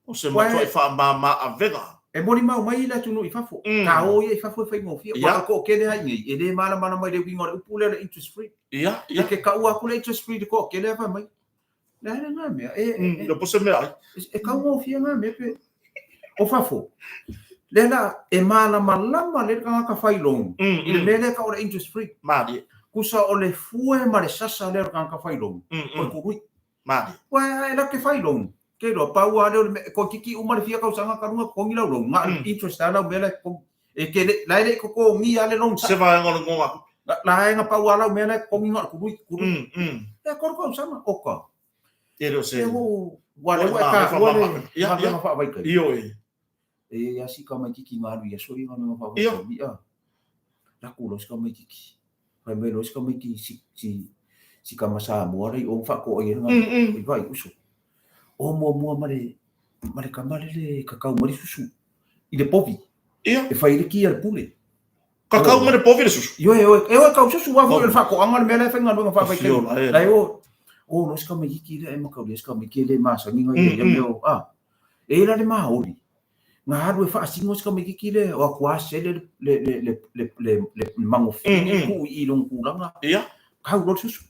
O se matuai faamama avega. E molimau mai le atunuu i fafo, ka o ia i fafo e faigofie. Ua o le toatele lava i inei, e le malamalama i le uiga o le upu lea o le interest free. Ia, ia. E ke kaua atu le interest free i le toatele lava fai mai, le a le na mea, e, Le po se mea ai. E taugofie na mea pe. O fafo, lea la, e malamalama lelei le tagata fai loan i le mea lea e tau o le interest free. Malie. Tusa o le fue ma le sasa lea o le tagata fai loan, o le tului. Malie. Ua e la ke fai loan. Ke iloa, pau lava lea o le mea, toeitiiti uma le fia tausaga ka luga totogi lau loan, na o le interest lava lau mea la e totogi. E ke le, la e le i totogia le loan Se vaega o le nogatupe. La e na pau lava lau mea la e totogi na o le tului, tului. E tolu tausaga, oka. E le o se... E ua, ua lea ua e taua le galuega faavaitaimi. Ioe. E i ai lava si tamaitiiti na alu i aso ia galuega faavaitaimi, a. Laku loa si tamaitiiti. Fai mai loa si tamaiti si, si, si kama Samoa le i o whaako ai nga i vai uso. O muamua ma le ma le kama le le kakau ma le susu i le povi. Ia. E fai le ki a le pule. Kakau ma le povi le susu. Ioe, ioe, e oe kau susu wa foi le whakoanga le mea le whainga luenga whawhai kei. Lai o, o lo ska mai hiki le e makau le ska mai ke le masangi ngai ia mea o, ah. E la le maoli. Nga alu e whaasingo ska mai hiki le o aku a sele le le le le le le mangofine ku i long kulanga. Ia. Kau lo susu.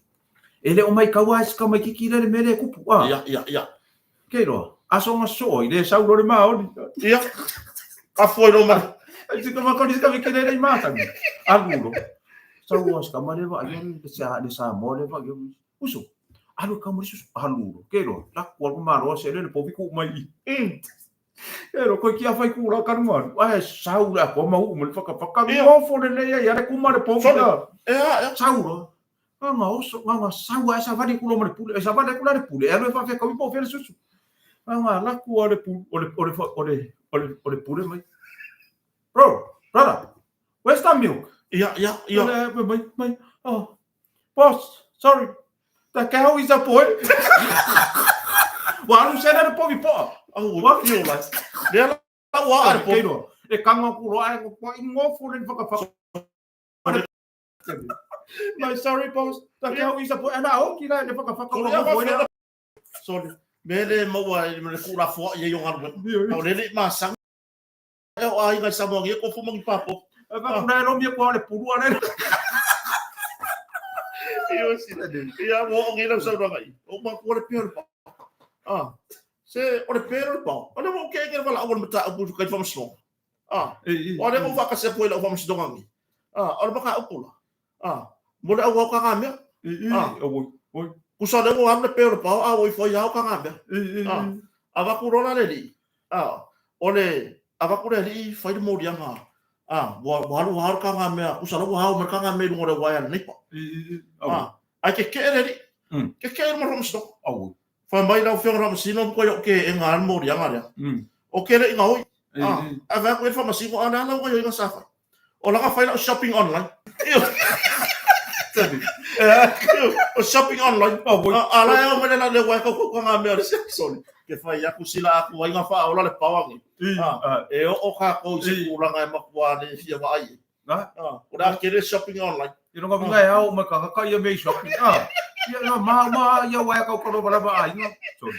E le o mai kau a ska mai kiki le le mele kupu. Ah. Ia, ia, ia. Ke roa. Aso nga so i le sau lo le maoli. Ia. Ka foi lo mai. Ai se kama koni ska vikele le masangi. Alu lo. Sau o ska male va ia le sa le sa mo le va ia. Uso. Alu ka mo susu alu lo. Ke roa. La ku alu maro se le po viku mai. E ro koe ki a whai kūra karu maru. Ai, sau la ko mau mo le whakawhaka. Ia. Mo fo le nei ai le kuma le po. Sorry. E a, e. Sau ro. Nga nga oso, nga nga sau ai sa vale kulo mo le pule, sa vale kula le pule. E alu e whawhia kau i po le susu. Nga nga laku a le pule, o le o le o le o le o le pule mai. Bro, brother, where's that milk? Ia, ia, ia. Ia. Mai, mai. Oh, boss, sorry. The cow is a boy. Wa alu sena le povi poa. Au, Wa- fio la. Le ala ua a le Kei povi. roa. E kanga ku roa e ko i ngofo le whakawhaka. My sorry boss. The cow is a boy. Ana o ki la le whakawhaka. Sorry, a wha Sorry. Me le maua e me le kura fua i e yonga rua. Au le le masangi. E o ai ngai Samoa ngi e kofu mangi papo. Ka kuna e romia kua le purua le. Ia si. Ia mo o ngi lau saunoaga i. O ma kua le peo le pao. Ah. Se o le peo le pao. O le mo ke ke wala o le mata upu kai whamasino. Ah. O le mo whakase koe lau whamasino ngi. Ah, o le maka upu la. Ah. Mo le au au ka ngā mea. Ah. Kusa le mo am le peo le pao a o i whai au ka ngā mea. Ah. A waku rona le li. Ah. O le a waku le li whai le morianga. Ah, wa wa alu hau ka ngā mea. Kusa le wa hau me ka ngā mea lunga le waia le neipa. Ah. Ai ke ke le li. Ke ke mo whamasino. Whai mai lau whionga whamasino ko yo ke e ngā morianga rea. O ke le inga hoi. Ah. A waku e whamasino a le ala o inga sawhai. O laka whai lau shopping online. O shopping online. A la e o mele la le waia kau kau ka ngā mea le sorry. Ke whai aku sila aku ai ngā wha ola le pawangi. Ah. E o o ka kou i se kūranga e makua ne fia wa ai. Ah. Ah. O le a kere shopping online. I ronga vinga e au ma ka haka ia mei shopping. Ah. Ia na ma ma ia waia kau kalo wala ba ai nga. Sorry.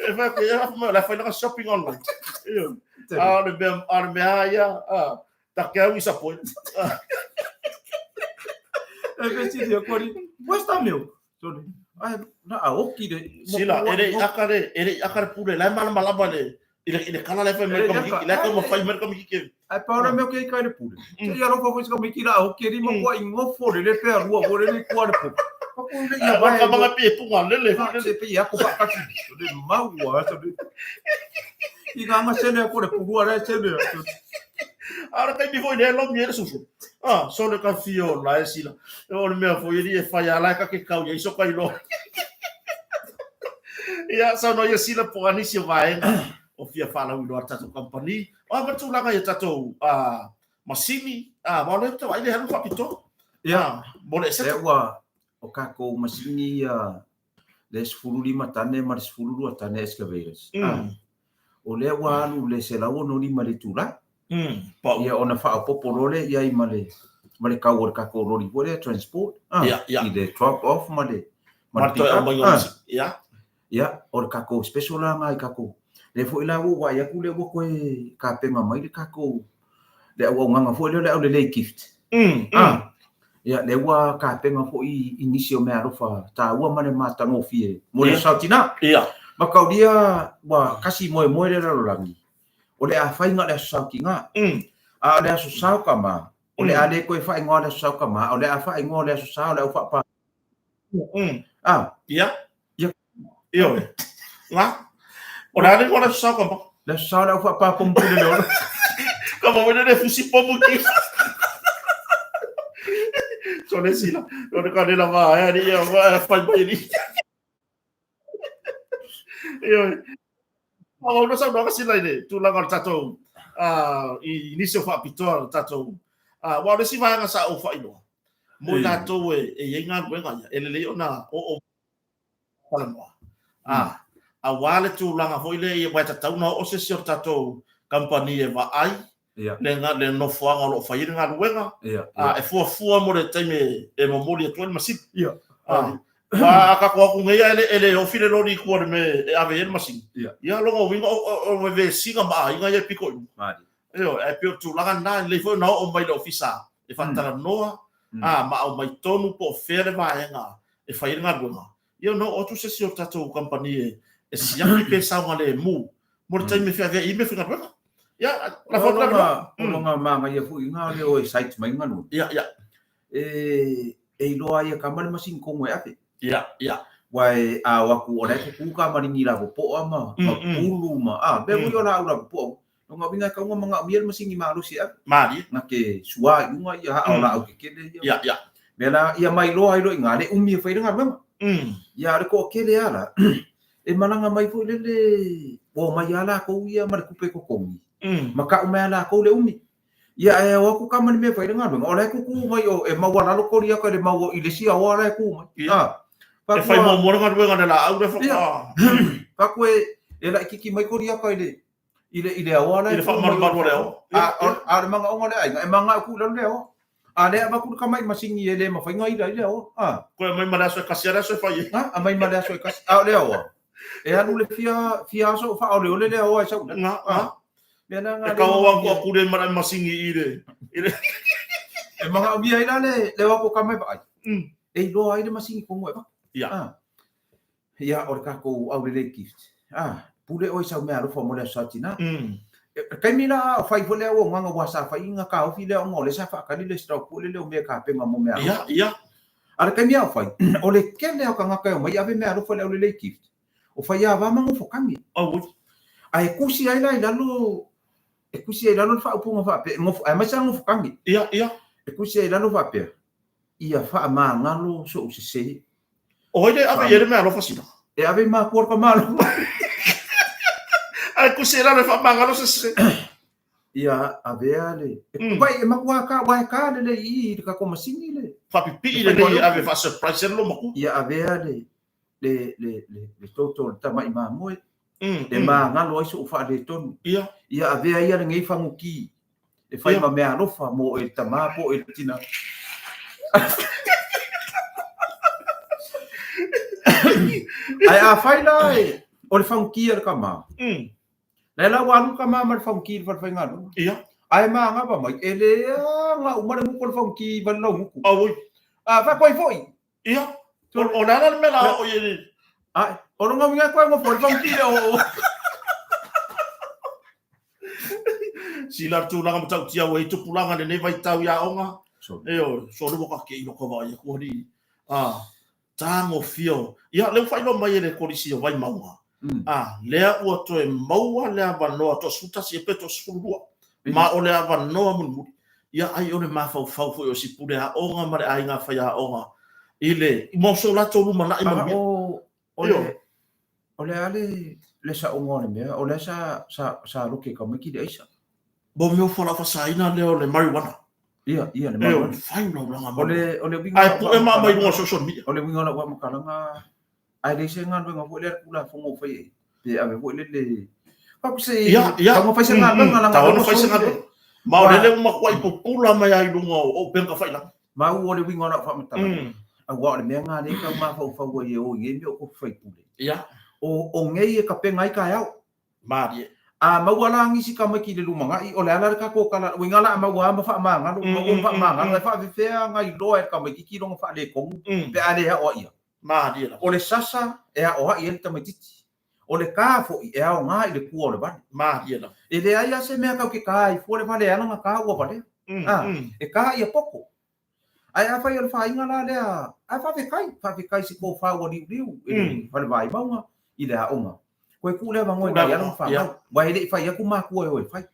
E whai ke e ma la whai laka shopping online. Iyo. A le mea a le mea ia. Ah. Ta ke au i sa poi. E pe si dia kori. Where's that milk? Sorry. Ai na a oki le. Sila, e le aka le, e le aka le pule, lai malama lama le, i le, i le kala le whai E le mea aka. kamiki, lai kama whai mea kamiki ke. Ai pa ora mea ke kai le pule. Te ia rofa foi ska miki la oki ri ma kua i ngofo le le pe rua wo le le kua le pule. Pa ku le ia Ia vai. ka mga pe punga, lele, Ma se pe ia ko pa kasi. Le maua so le. I ngā nga sene ko le purua le sene. Ara kai mi foi le lo mi le susu. Ah, so le ka fio la e sila. O le mea foi e whai ala ka ke kau ia iso kai lo. Ia sa no ia sila po anisi o vaenga. O fia whala ui loa tatou company. O a matulanga ia tatou masini. Ah, ma le tau ai le halu whapito. Ia. Ah, mo le Le se. ua o kako masini ia le 15 tane ma le 12 tane excavators. Ah, o le ua alu le se lau no ni ma le tula. Pa. Ia ona whaopopo role ia i ma le ma le kau o le kako rori po le transport. Ah, Ia, ia. I le drop off ma le ma Ma le toi pick au up. mai Ah, Ia. ia o le kako special la ngai kako. Le foi la ua wa ia ku le ua koe ka penga mai le kako le au au nganga foi le le au le le gift. Ah. Ia le ua ka penga foi i nisi o mea alofa tā ua ma le mātangofie mo le Ia. sautina. Ia. Ma kaulia ua kasi moe moe le lalolagi. O le a whainga le aso sauki ngā. A o le aso sau ka ma. O le a le koe whaingoa le aso sau ka ma. O le a whaingoa le aso sau le au whapa. Ah, Ia. Ia. Ia. Ngā. O le ale ngona sa ka ma. le aso sau le au whapa pompule le ora. Ka ma wene le fusi pomu ki. So le sila. O le ka le la va e ni ia va fai mai ni. Ia. O no sa no ka sila ile tulaga o le tatou i nisi o faapitoa le tatou wa le si vaega sa ou faailoa. Mo i latou e i ai galuega ia, e lelei ona oo talanoa. A, aua le tulaga foi lea ia, aua e tatau ona oo se isi o le tatou kamupani e vaai le nofoaga o lo o fai ai le galuega, a, e fuafua mo le taimi e momoli atu ai le masini. A, a tatou o atu nei ae e le ofi le loli i tua i le mea e ave i ai le masini, ia, lona uiga o vevesiga ma aiga ia e pito i luga. Ioe, ae pei o le tulaga lena, e lelei foi ona oo mai i le ofisa e faatalanoa, a, ma aumai tonu po o fea le vaega e fai ai le galuega, ia ona oo atu se isi o le tatou kamupani e siaki pe saogalemu mo le taimi e feaveai ai meafaigaluega. Ia, lafo atu le avanoa. O lona manaia foi ina o le o e site mai galuega. Ia, ia. E iloa ai e kama le masini tonu e ave. Ia, ia. Ua e a o atu o la e tutu ka maligi lapopoa ma pulu ma a mea foi o laau lapopoa. Lona uiga e tatau ona manaomia le masini malosi e ave. Malie. Na te sua i luga ia haa o laau kekele ia. Ia, ia. Mea la, ia mailoa ai loa i ina le umi e fai ai le galuega. Ia a o le toatele lava la, e malaga mai foi lele, ua omai lava latou ia ma le tupe totogi, ma tau mai lava latou le umi. Ia ae o atu kama i le mea e fai ai le galuega, o la e tutu mai o, e maualalo koli atu i le mau i le isi aoa la e tu mai. Ia. E fai muamua le galuega a le laau lea faatoa. Fatu e laititi mai koli atu i le i le i le aoa la e. I le faamalumalu a le aoa. A o le manaoga o le aiga, e manao tuu i lalo le aoa. A lea e avatu le tama i masini e le mafai ona ila ai le aoa. A. Toe aumai ma le aso e tasi a le aso e fai ai. A, aumai ma le aso e tasi. A o le aoa, e alu le fia, fia aso o faaoleole le aoa e sau i lalo. Na, na. Mea la E tau au atu atu le ma le masini i le, i le. E manaomia ai la le, le o atu o tama e vaai. E iloa ai le masini tonu e avatu. Ia. A. Ia, o le tatou aulelei gift. A, pule oe i sau meaalofa mo le Aso Sa Tina. E taimi la a o fai foi le auaunaga aua sa fai ina taofi lea ona o lea sa faatali le Sarawak foi lele o mea e tapena mo meaalofa. Ia, ia. A o le taimi a o fai, o le tele lava o tagata e omai ave meaalofa i le aulelei gift, o faiava ma nofo tagi. Auoi. Ae tusi ai la i lalo, e tusi ai i lalo le faaupuga faapea, e nofo, aemaise lava nofo tagi. Ia, ia. E tusi ai i lalo faapea, ia faamagalo sou sese. O ai le ave i ai le meaalofa sina? E ave i makua le tamaloa. Ae tusi ai lalo e faamagalo se sese. Ia avea le... Pai, e matua ka, ua e ka lelei i i le tatou masini le... Faapipii lelei e ave faa-surprise ai le loomatua. Ia avea le, le, le, le, le toto o le tama'i mamoe, e magalo ai so'u faaletonu. Ia. Ia avea ia lenei faguki e fai ma meaalofa mo oe le tamā po o oe le tinā. Ae afai la e, o le faguki a le tamā, lea la ua alu le tamā ma le faguki i le falefaigaluega. Ia. Ae magava mai, e leaga uma le muku o le faguki i vale laugutu. Auoi. A, faatoai foi. Ia, o le a la le mea la oo i ai? Ai, o lona uiga e koe ngofo le faguki le o. Sila le tulaga matautia ua i tupulaga lenei vaitau i aoga. Ioe, sole ua ka ke i loko vaai atu alii. A, tagofia. Ia, lea ua faailoa mai e le Kolisi o Vaimauga. A, lea ua toe maua le avanoa toa 11 ea pe toa 12. Ma o le avanoa mulimuli, ia ai o le mafaufau foi o si pule aoga ma le aiga faiaoga i le mo so latou lumanai manuia. O le o le a le le saoga o le mea, o lea sa sa sa loke ka maiki le aisa. Mo mea o fualaau faasaina lea o le marijuana. Ia, ia le marijuana. E fai ulaulaga ma. O le o le uiga. Ae pue ma mai luga o social media. O le uiga o lau faamatalaga Ae leai se galuega foi lea a le Tulafono o fai ai, pe ave foi lele Faku se Ia, ia. Tau fai se galuega leaga Tau fai se galuega. Ma o lele ua matuai pupula mai lava i luga o upega tafailagi. Ma ua o le uiga o lau faamatalaga, aua o le mea lena lea e tau mafaufau ai e o i nei mea o tofi faipule. Ia. O nei e tapena ai taeao. Malie. A maua la nisi tamaiti i le lumanai, o le a la le tatou tala, uiga la a maua lava ma faamagalo, maua ma faamagalo, ae faafefea ona iloa e le tamaititi lona faaletonu pe a le aoaia. Malie lava. O le sasa e aoai ai le tamaititi. O le ta foi e aoga i le tua o le vale. Malie lava. E leai lava se mea tatou te ta ai fua le vale e ala ona ta ua valea. A, e ta ia poto. Ae afai o le fāiga la lea, ae faafetai, faafetai i se tofa ua liuliu i le fale vaimauga i le aoga. Koe tuu le avanoa i nai alo ma fanau, aua e le i fai atu matua e o e fai.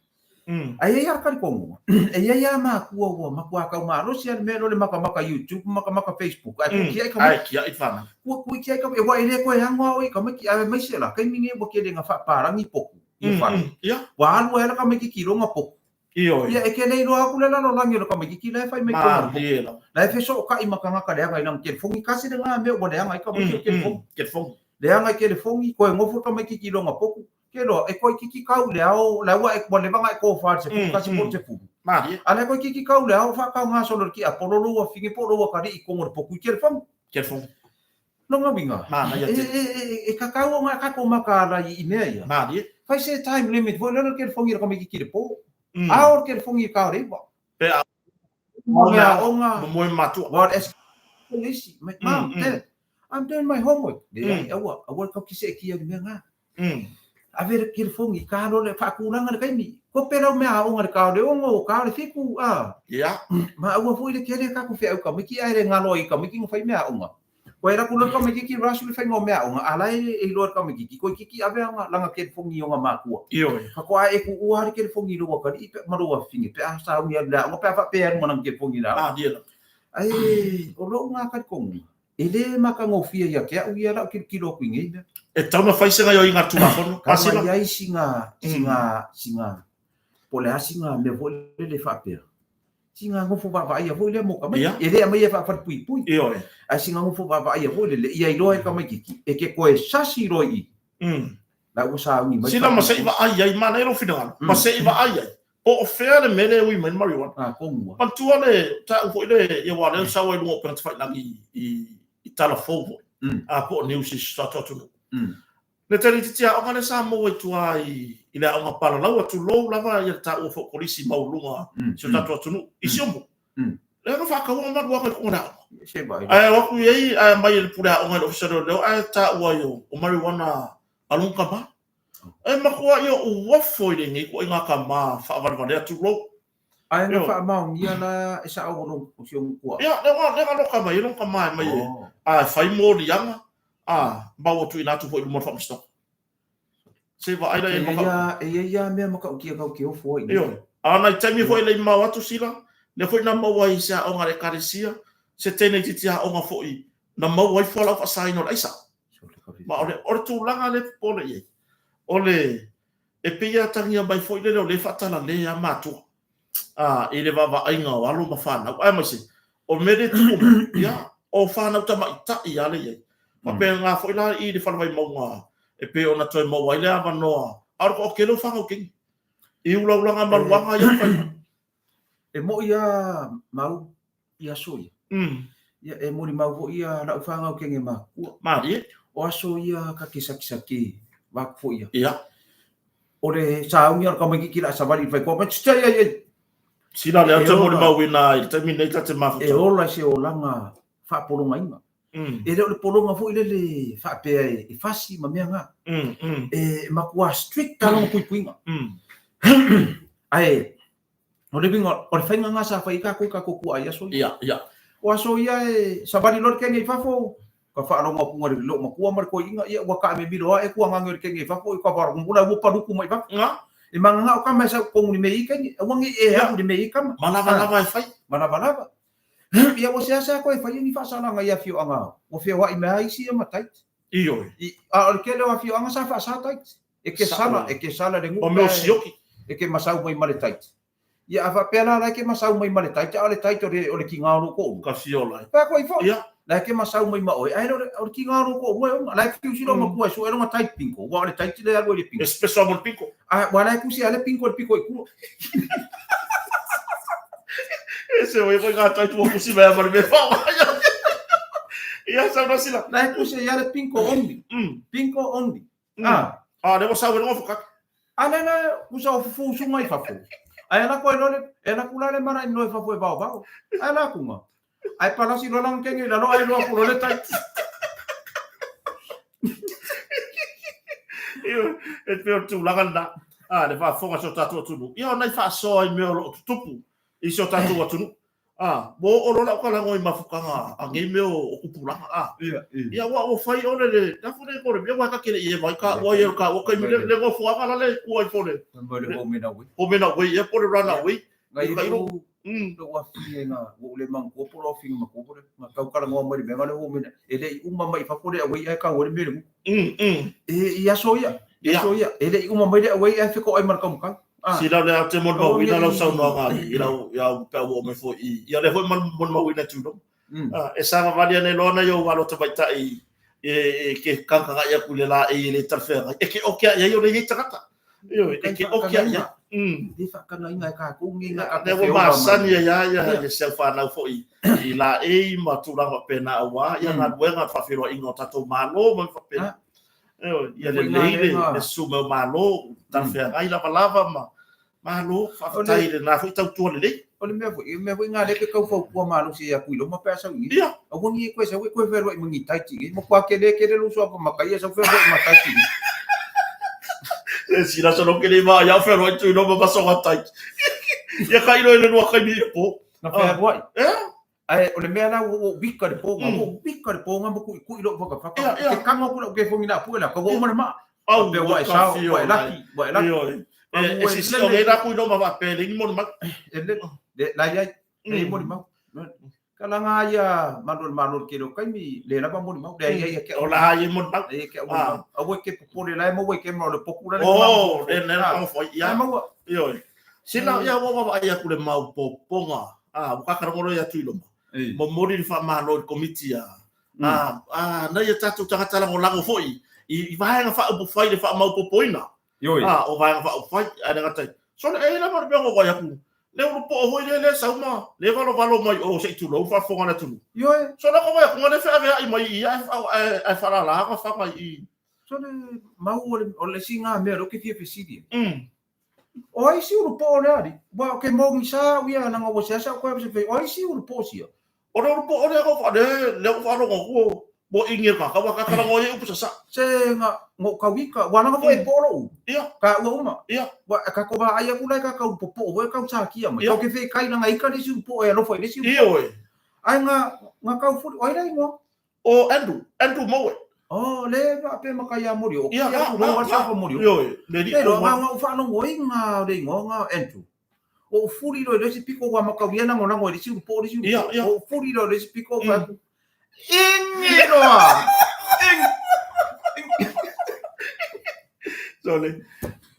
Ae i ai lava le talitonuga, e i ai lava matua ua matua tau malosi lava le mea lea o le makamaka YouTube, makamaka Facebook, ae tuu tiai tamaiti. Ae tiai fanau. Ua tuu tiai tamaiti, aua e le toe ano lava oe i tamaiti, aemaise la, taimi nei ua tele ina faapalagi potu i fale. Ua alu ai lava le tamaititi i lona potu. Ioe. Ia, e ke le iloa aku le lalolagi o le tamaititi la e fai mai tonu o le potu. Malie lava. La e fesootai ma tagata leaga i lana telefoni. Tasi lena mea ua leaga ai tamaiti o le telefoni. Telefoni. Leaga i telefoni, toe nofo tamaititi i lona potu. Ke loa, e toeititi tau i le ao, la ua ua leva ona e tofa i le 11 po o le 10. Malie. A la e toeititi tau i le ao faatauga solo i le tiapolo lou afine po o lou atalii i totonu o le potu i telefoni. Telefoni. Lona uiga, Manaia e, tele. e, e, e tatau ona tatou mataala i, i mea ia. Malie. Fai se time limit foi lea o le telefoni i le tamaititi i le po. Mm. A o le telefoni i le ta o le 9. Pe a Mo mea aoga, moe matua. Wa o le SQ le isi. Mai, Mom, Dad, I'm doing my homework. Leai, aua, aua le tau kiseekia i le mea na. Ave le telefoni, ta loa le faatulaga le taimi. Kope lau mea aoga i le ta o le 6, ta o le 7, a. Ia. Ma aua foi le tele tatou feau tamaiti ae le galo ai i tamaiti na fai mea aoga. Kua e rapu loa le tamaititi rush le faiga o mea aoga, a la e iloa e le tamaititi, toeititi ave ana lana telefoni i ona matua. Ioe. Faatoa e tuua lava le telefoni i lou atalii pe, ma lou afafine pe a sauni alu i le aoga pe a faapea e alu ma lana telefoni i le aoga. Malie lava. Ae o lou na talitonuga, e le matagofie ia te au ia lau tilotilo atu i nei mea. E tatau ona fai se gaoioiga a le Tulafono. Tau mai ai sina, sina, sina, po o le a sina mea foi lele faapea, sina nofo vaavaaia foi lea mo tamaiti. E le aumaia faafalepuipui. Ioe. Ae sina nofo vaavaaia foi lele, ia iloa e tamaititi, e te toe sasi loa i i. La ua sauni mai. Sila ma se i vaai ai, manaia lou finagalo, ma se i vaai ai, po o fea le mea lea e ui mai le marijuana. Ah, tonu lava. Manatua le taʻu foi le, ia aua o lea sau ai luga o upega tafailagi i tala fou foi, a po o news i so tatou atunuu. Le tele itiiti aoga lea sa maua i tua i le aoga palalaua, tulou lava ia le taua foi o kolisi maualuga i si o tatou atunuu, i Siumu. Lea na faataua maluaga i luga o le aoga. Ae o atu i ai, ae aumai e le pule aoga i le ofisa o leoleo, ae taua ai o marijuana a lona tama. E matua ia uafo i lenei ituaiga tama faavalevalea, tulou. Ae na faamaonia la e sao o lou o si ou matua. Ia, lea ua lea loka mai ai lona tama e mai e a fai moliaga a ma ua tuuina atu foi i luma o le faamasinoga. Se vaai la i ai E i ai e i ai lava mea matautia kau te ofo ai. Ioe. A o nai taimi foi e le i mamao atu sila, lea foi na maua ai i se aoga a le Ekalesia, se teine itiiti aoga foi na maua ai fualaau faasaina o le aisa. Ma o le, o le tulaga lea e popole i ai, o le, e pei e atagia mai foi lele o lea e faatalale lava matua a, i le vaavaaiga o alo ma fanau, aemaise o mea lea e tupu mai, ia, o fanau tamaitai lava lea e i ai. Faapena foi la i le Fale Vaimauga e pei ona toe maua ai le avanoa, a o le toatele o fanau teine i ulaulaga maluaga ia e fai mai. E moʻi lava mau i aso ia. Ia, e molimau foi ia lau fanau kene matutua. Malie. O aso ia ka ke sakisake vaku foi ia. Ia. O le sauni o le tamaititi la savali i le faitoa mai, tsi ai ai. Sila lea ou te molimauina i le taimi nei ta te mafuta. E ola i se olaga faapologaina. E le o le pologa foi lele faapea e fasi ma mea na. E matua strict lava lona puipuiga. Ae O le uiga, o le faiga lena sa fai ai tatou i tatou puaa i aso ia. Ia, ia. O aso ia e savali loa le kene i fafo, ka faalogo atu le loo matua ma le toeaina, ia ua taamemilo ae tuagaga o le kene i fafo, ka faalogo la ua paluku mai fafo. Nga. E magagao tama e sau totonu i le mea e i ai kene, aua ne i e alu i le mea e i ai tama. Ma lavalava e fai. Ma lavalava. Ia ua seasea koe e fai ai ni faasalaga i afioaga ua feoai mai lava isi ia ma Taiti. Ioe. A o le tele o afioaga sa faasa Taiti. E ke sala, e ke sala le O mea o sioki. E ke masau mai ma le Taiti. Ia a faapea la la e ke masau mai ma le Taiti, a o le Taiti o le, o le kiga o lou toalua. Ka fiola ai. Pea koe ifo. Ia. La e ke masau mai ma oe, ae le o le kiga o lou toalua e ona. La e fiu si lou matua e sue lona Taiti pinko, ua o le Taiti lea e alu ai le pinko. E special mo le pinko. A, ua la e kusi a le pinko i le piko i tua. E se oe koe ngā Taiti ua kusi mai a ma le mea whawa. Ia, sau nasila. La e kusi ai le pinko only. Pinko only. Ah. Ah, lea ua sau e luga fukake. A lea la usa o fufu usuga i fafo. Ae ala koe loa le, e ala ku la le mala i noe fafo e vaovao. Ae la kuga. Ae palasi loa lana kenge i lalo ae loa ku loa le tai. E pei o le tulaga lena, a, le faafofoga a si o tatou atunuu. Ia, o nai faasoa i mea o lo o tutupu i si o tatou atunuu. A, ua oo loa lau talago i mafutaga a nei mea o tupulaga, a. Ia, ia. Ia, ua, ua fai ole le, la fo le kore, ia ua ka kele i e vai ka ua ia ka ua kai le le gofuaga la le kua i fo le. Mo le home na wei. Home na wei, ia po le run away. Ngai lu, lo ua fi e nga, ua ule mang kua po lo fi ma kua po le, nga kau kala ngoa mai le mea le home na, e le i uma mai fa fo le away ai ka ua le mea le mu. E, i aso ia, i aso ia, e le i uma mai le away ai fe ko ai ma le kaumukau. Sila o le a te molimauina lau saunoaga i lau i au pe au mai foi i ia le foi molimauina tu E savavali ane loa nai ou alo tamaitai e ke kakagai aku le la e le talafeagai. E ke oke ai o le iai tagata. Ioe, e ke oke ai. Le faakagaina e tatou nei na tatou feola mai. Masani ai ia ia se au whanau foi i la e ma tulaga faapena aua ia galuega faafeiloaiga o tatou Malo ma faapena. Ioe, ia lelei le susu mai o Malo, talafeagai lavalava ma Malo, faafetai i lena foi tautua lelei. O le mea foi, o le mea foi lena lea e tau fautua malosi atu i luma pe a sau i i. Aua ne i e toe sau e toe fealuai ma ni taiti i matua tele tele lou suafa matai e sau fealuai ma taiti i. Se sila solo ke le ma ia fealuai tu i luma ma soga taiti. Ia ka ilo i le lua kaimi i le po. Na fealuai. Ae o le mea la ua ou wika le pōga, ua ou wika le pōga ma kuʻikuʻi loʻu fatafata. Ke kago aku lau kefogi na pue la, ka ua uma le maa. Au, Pea ua e sao, ua e laki, ua e laki. E sisi o nei la kui no ma wa pele ni moni mau. E le, le la iai, le moni mau. Ka langa ia malo le malo le kele o kaimi, le lava moni mau, le ia ia ke O la ia moni mau. Le ke au moni mau. Aua ke popole la e maua i ke mau le poku la le Oh, le le la foi ia. Maua. Ioe. Sila ia ua wa ai aku le mau popoga. A, ua kakalagolo ia Tuiloma. Momoli le faamalo i le Komiti a, a, a nai a tatou tagata lagolago foi i, i vaega faaupufai le faamaopopoina. Ioe. A, o vaega faaupufai, ae le gata i, sole e lava le mea ua vaai atu, le ulupoo foi lea le sau ma le valovalo mai o se i tulou faafofoga a le atunuu. Ioe. Sole ko vaai atu, nga le feaveai mai i ia, ae, ae faalala ka faga i. Sole mau o le, o le isi nga mea lea ou te fia fesili ai. O ai si ulupoo lea alii? Ua ke mogisa au ia langa ua seasea au koe se fei. O ai si ulupoo sia? O le ulupoo lea ko le le ko faalogo atu o mo ingi ka ka wa ka kala ngoi upu sasa. Se nga ngo kauika ua langa foi e po lou. Ia. Ka ua uma. Ia. Ua ka ko va ai aku lai ka kau popo o kau sakia mai. Kau ke fei kai langa ika le si ulupoo e alofa i le si ulupoo. Ia oe. Ai nga nga kau fuli o ai la ingoa? O Andrew, Andrew Moe. Oh, le va pe maka ia mori o. Ia, ku lo wa sa mori. Ioe, le li ko. Nga nga u whaanongo i nga le ingoa nga Andrew. O furi lo le si piko wa maka ia nango nango le si po le si. Ia, ia. O furi lo le si piko wa. Ingi roa. So le.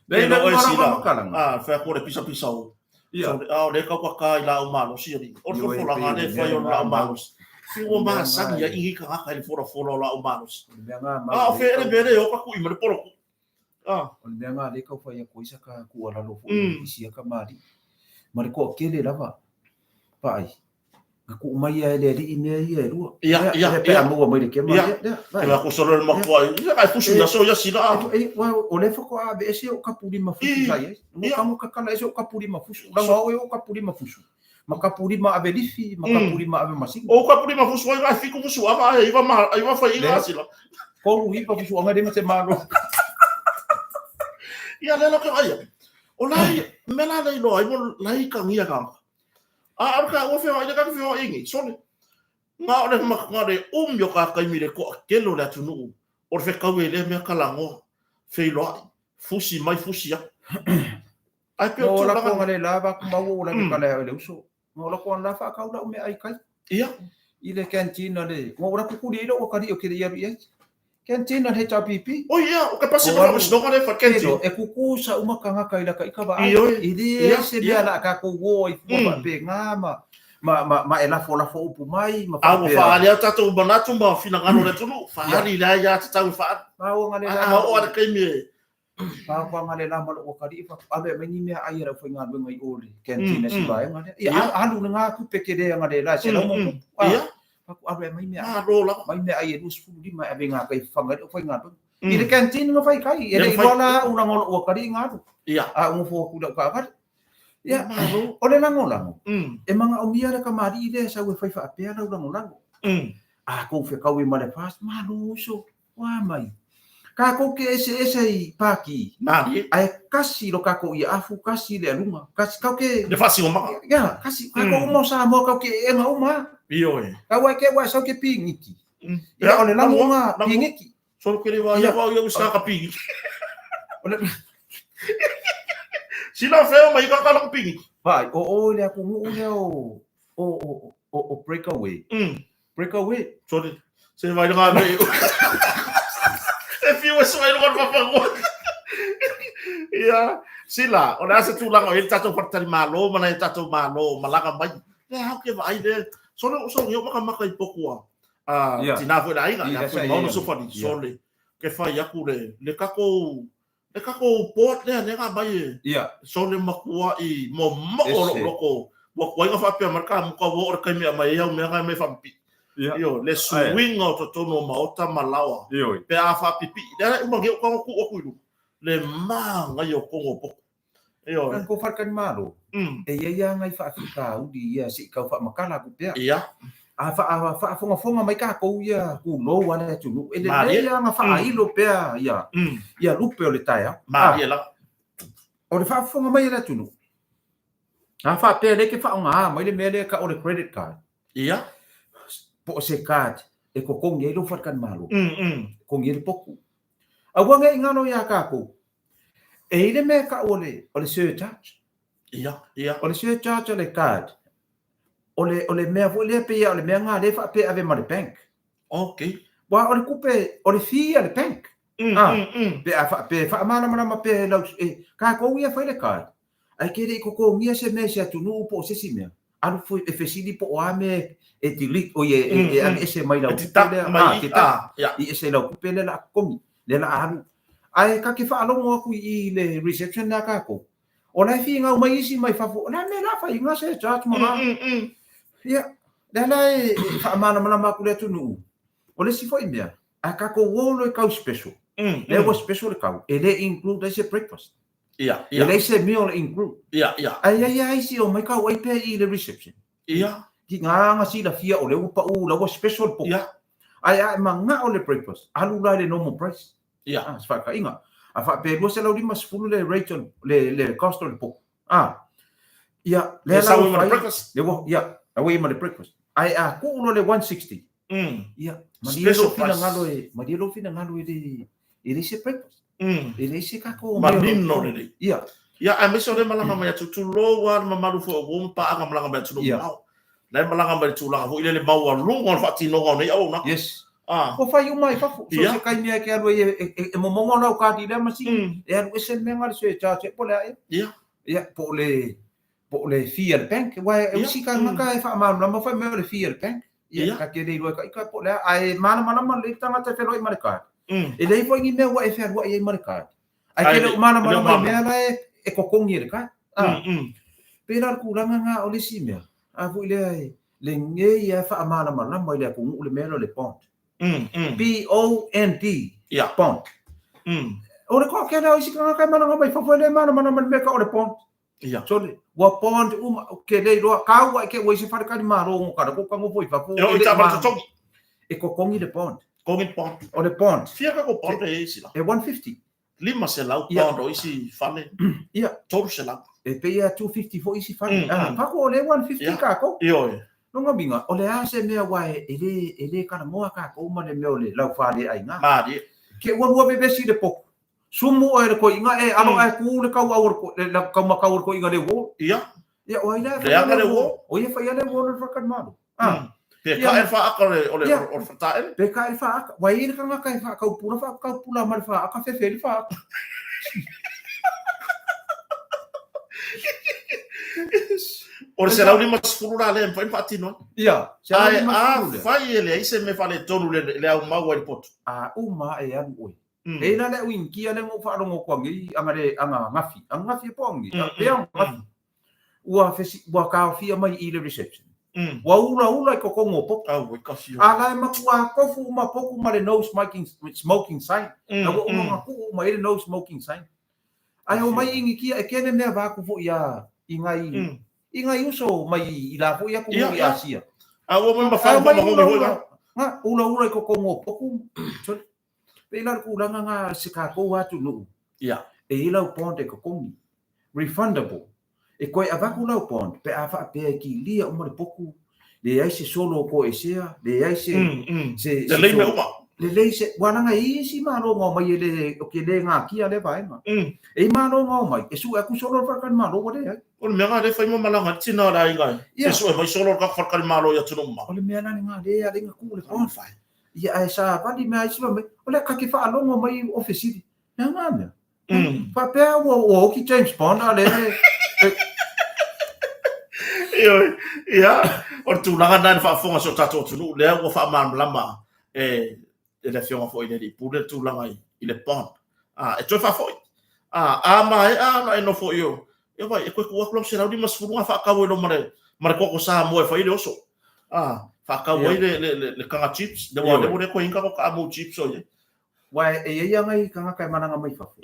Le le o e sila. Ah, fa ko le pisa pisa o. Ia. So, a o le kau ka i la o malosi ali. O le folaga le fai o la o malosi. Fi ua masani ia ingi ka ngaka i le folafola o la o malosi. O le mea ngā A o fe ele mele o ka kui ma le polo. A. O le mea ngā le kau whai a koisa ka kua lalo fo i sia ka mari. Ma le koa kele lava. Paai. Nga ku mai ia e le alii mea ia e lua. Ia, ia, ia. Pe a maua mai le kema. Ia, ia. Ia ko solo le matua. Ia kai fusu ia so ia sila. E, wa, o le whako a be ese o kapuri ma fusu sa ia. Mo ka mo kakala ese o kapuri ma fusu. Ranga o e o kapuri ma fusu. Ma kapuri ma ave lifi, ma kapuri ma ave masini. O kapuri ma fusu ai vai fiku fusu ava ai iwa ma iwa whai ila sila. Koru hipa fusu anga rima te malo. Ia le loke ai. O lai me la lei loa i mo lai kangia ka. A aru ka ua whewa i le kaka whewa ingi. Sole. Ngā o le ngā le umi o ka kaimi le koa kelo le atunuu. O le whekau e le mea kalangoa. Wheiloai. Fusi mai fusi aku. Ai pe o No la tulaga. ko ngale la va ku mau o la ke kala le uso. No la ko la fa kau la me ai kai. Ia. I le canteen le. Ngo la ku kuri i lo kari o ke ia ia. Canteen le HRPP. O ia, o ka pasi ka whisnoka le fa canteen. E kuku sa uma kanga kai la ka ika va. I oi. I le se mea la ka ko wo i fua pa pe ngā ma ma ma ma e lafo lafo upu mai ma A ua whaali au tātou manatu ma whinangano le tunu. Whaali la ia te tau whaali. Ma o ngale la. A o ale kaimi e. Pa ko ngale la ma lo kari fa ave mai ni mea ai ra whai ngā luenga i ole canteen si vae ngale. Ia alu ngā kupe ke rea ngale la se la mo. Ia. Paku ave mai mea. Ah, lo la. Mai mea ai e 25 ave ngā kai whanga o whai ngā luenga. I le canteen ngā whai kai. E le iwa la una ngolo ua kari ngā ru. Ia. A ungo fō kura uka awari. Ia. O le lango lango. E manga o mia le kamari i le sau e whai whaapea lau lango lango. A kou whekau e mare fast. Malo uso. Wā mai. Ka kou ke ese ese i pāki. Nā. Ai kasi lo kako i afu, kasi le alunga. Kasi kau ke... Le whasi o maka. Ia, kasi. Ka kou uma o Samoa kau ke enga uma. Ioe. Ka wai ke wai sau ke pīngiki. Ia, o le lango ngā pīngiki. Solo ke rewa ia wau ia usa ka pīngiki. Sila wheo mai ka kala pīngiki. Vai, o o le aku nguu lea o o o o breakaway. Breakaway. Sorry. Se vai ngā me. E whiu e soe ngā papangoa. Ia. Sila, o le a se tulaga o i ai le tatou faletalimalo ma nai o tatou malo o malaga mai. Lea au ke vaai le sole o sole o makamaka i poku a tina foi le aiga ia foi maona sofani sole ke fai aku le le tatou le tatou port lea lea na mai e sole matua i momoo o lou loko ua tuai na faapea mai le kamuta ua oo le taimi e aumai ai au mea na e aumai faapipii. Ioe, le suiga o totonu o maota ma laoa pe a faapipii. Lea e uma nei ou tago tuu atu i luga le manaia o totonu o potu. Ioe. Ko Faletalimalo, e i ai lava nai faafitauli ia se i tau faamatala atu pea. Ia. A faafogafoga mai tatou ia tulou a le atunuu, e lelei lava ona faailo pea ia ia lupe o le taeao. Malie lava. O le faafofoga mai a le atunuu, a faapea o lea e te faaaoga mai le mea lea e tau o le credit card. Ia. Po o se card e totogi ai lou faletalimalo, totogi ai le potu. Aua ne i galo iā tatou, e i ai le mea e tau o le, o le surcharge. Ia, ia. O le surcharge o le card, o le, o le mea foi lea pei lava o le mea lena lea e faapea e ave ma le bank. Okay. Aua o le tupe, o le fee a le bank. Pe a faapea e faamalamalama pea e lau, e, tatou ia e fai le card, Ae ke le i totogia se mea i se atunuu po o se isi mea, alu foi e fesili po o a mea e delete, oi e aveese mai lau tupe lea, a, deduct, i ese i lau tupe lea o le a totogi, lea o le a alu. Ae ta te faalogo atu i i le reception lea a tatou, o la e finau mai isi mai fafo, o le a le mea o le a fai ai na surcharge ma la. Ia, lea la e faamalamalama atu le atunuu, o le isi foi mea, a tatou o loa i tau special, lea ua special le tau, e le include ai se breakfast. Ia, ia. E leai se meal include. Ia, ia. Ae i ai lava isi e omai kau ai pea i le reception. Ia. Tiga ona silafia o lea ua pau, la ua special le potu. Ia. Ae a e manao le breakfast, alu la i le normal price. Ia. Ah, se faataitaiga. A faapea e $250 le rate o le, le cost o le potu. Ah. Ia, lea la ua fai. Breakfast. Lea ua, ia, la ua i ai ma le breakfast. Ae a tuu loa le 160. Ia, malie lou finagalo e, malie lou finagalo e le, e leai se breakfast. E leai se tatou mea. Manino lelei. Ia. Ia, aemaise o lea e malaga mai atu, tulou lava le mamalu foi o uo ma paaga malaga mai atunuu mamao. La e malaga mai i le tulaga foi lele maualuga o le faatinoga o nei auaunaga. Yes. Ua fai uma i fafo. So se taimi lava e te alu ai e momono lau card i lea masini, e alu ese le mea lena le surcharge po o le a ea. Ia. Ia, po o le po o le fee a le bank. Aua e isi tagata e faamalamalama fai mai o le fee a le bank. Ia, ta te le iloa e taita po o le a, ae malamalama lelei le tagata e feloai ma le card. E leai foi ni mea ua e fealuai ai ma le card. Ae te le o malamalama i mea la e totogi e le card. Pei la o le tulaga lena o le isi mea, a foi lea e lenei lava e faamalamalama i le atunuu le mea lea o le bond. B-O-N-D, bond. O le toatele o isi tagata e malaga mai fafo e le malamalama i le mea e tau o le bond. Ia. Sole, ua bond uma, ke le iloa, kau ai ke ua i se whare maro ngo kara, ko kango foi fafo. E o i tāmara totogi. E kokongi le bond. Kongi le bond. O le bond. Fia ka ko bond e isi la? E 150. 500 pound o isi fale. Ia. 300. E pei a 250 foi isi fale. Ah, pako o le 150 kākou. Ioe. Lona uiga, o le a se mea aua e le, e le talanoa kākou ma le mea o le laufale aiga. Mālie. Ke ua lua vevesi le potu. Sumu oe le koiga e alo ae ku le kau au le le kau makau o le koiga le uo. Ia. Ia o ai la e whai ale le uo. O ia whai ale uo le whakan malo. Ah. Pe ka e whaaka o le o le o le whataele. Pe ka e whaaka. Wai i le kangaka e whaakaupula whaakaupula ma le whaaka whewhe le whaaka. O le 150 la lea e mafai ona faatino ai. Ia, Ae afai e leai se mea faaletonu le aumau ai le potu. A uma e alu oe. E ila le au inikia lea na ou faalogo atu anei aga le aga gafi, aga gafi e po anei, pea aga gafi. Ua fesi, ua taofia mai i le reception. Ua ulaula i totonu o potu. Auoi kafi o. A la e matua tofu uma potu ma le no smoking, smoking sign. La ua uma ona tuu uma i ai le no smoking sign. Ae omai inikia e kele mea vaeatu foi a i ngai, i ngai uso mai i la foi atunuu i Asia. A ua omai ma fale faamagogi foi la. Nga, ulaula i totonu o potu. Sorry. Pei la le tulaga na se tatou atunuu. Ia. E i lau bond e totogi. Refundable. E toe avatu lau bond pe a faapea e kilia uma le potu, leai se solo o toesea, leai se se Lelei mea uma. Lelei se, ua laga e i isi malo na omai e le, o ke le gatia lea vaega. E i malo na omai, e sue atu solo le faletalimalo ua leai. O le mea na le fai ma malaga ai le tina o le aiga e sue mai solo le tatou faletalimalo i atunuu mamao. O le mea la lena lea ala ai na tuu le bond. Ia ae savali mea isi fai mai, o le a ta te faalogo mai i ofesili. Le a nga mea? Faapea ua ua oki James Bond a lea e Ioe, ia, o le tulaga lena i le faafofoga a si o tatou atunuu, lea ua faamalamalama e e le Afioga foi i le Alii Pule le tulaga i le bond. E toe faafoi. A maea ona e nofo i o, ia vai, e toe tuu atu lau $150 na faatau ai loa ma le, ma le koko Samoa e fai ai le oso. Faatau ai le kaga chips, le ua le toe i ai ni tatou taamu chips o i ai. Aua e i ai lava nai tagata e malaga mai fafo,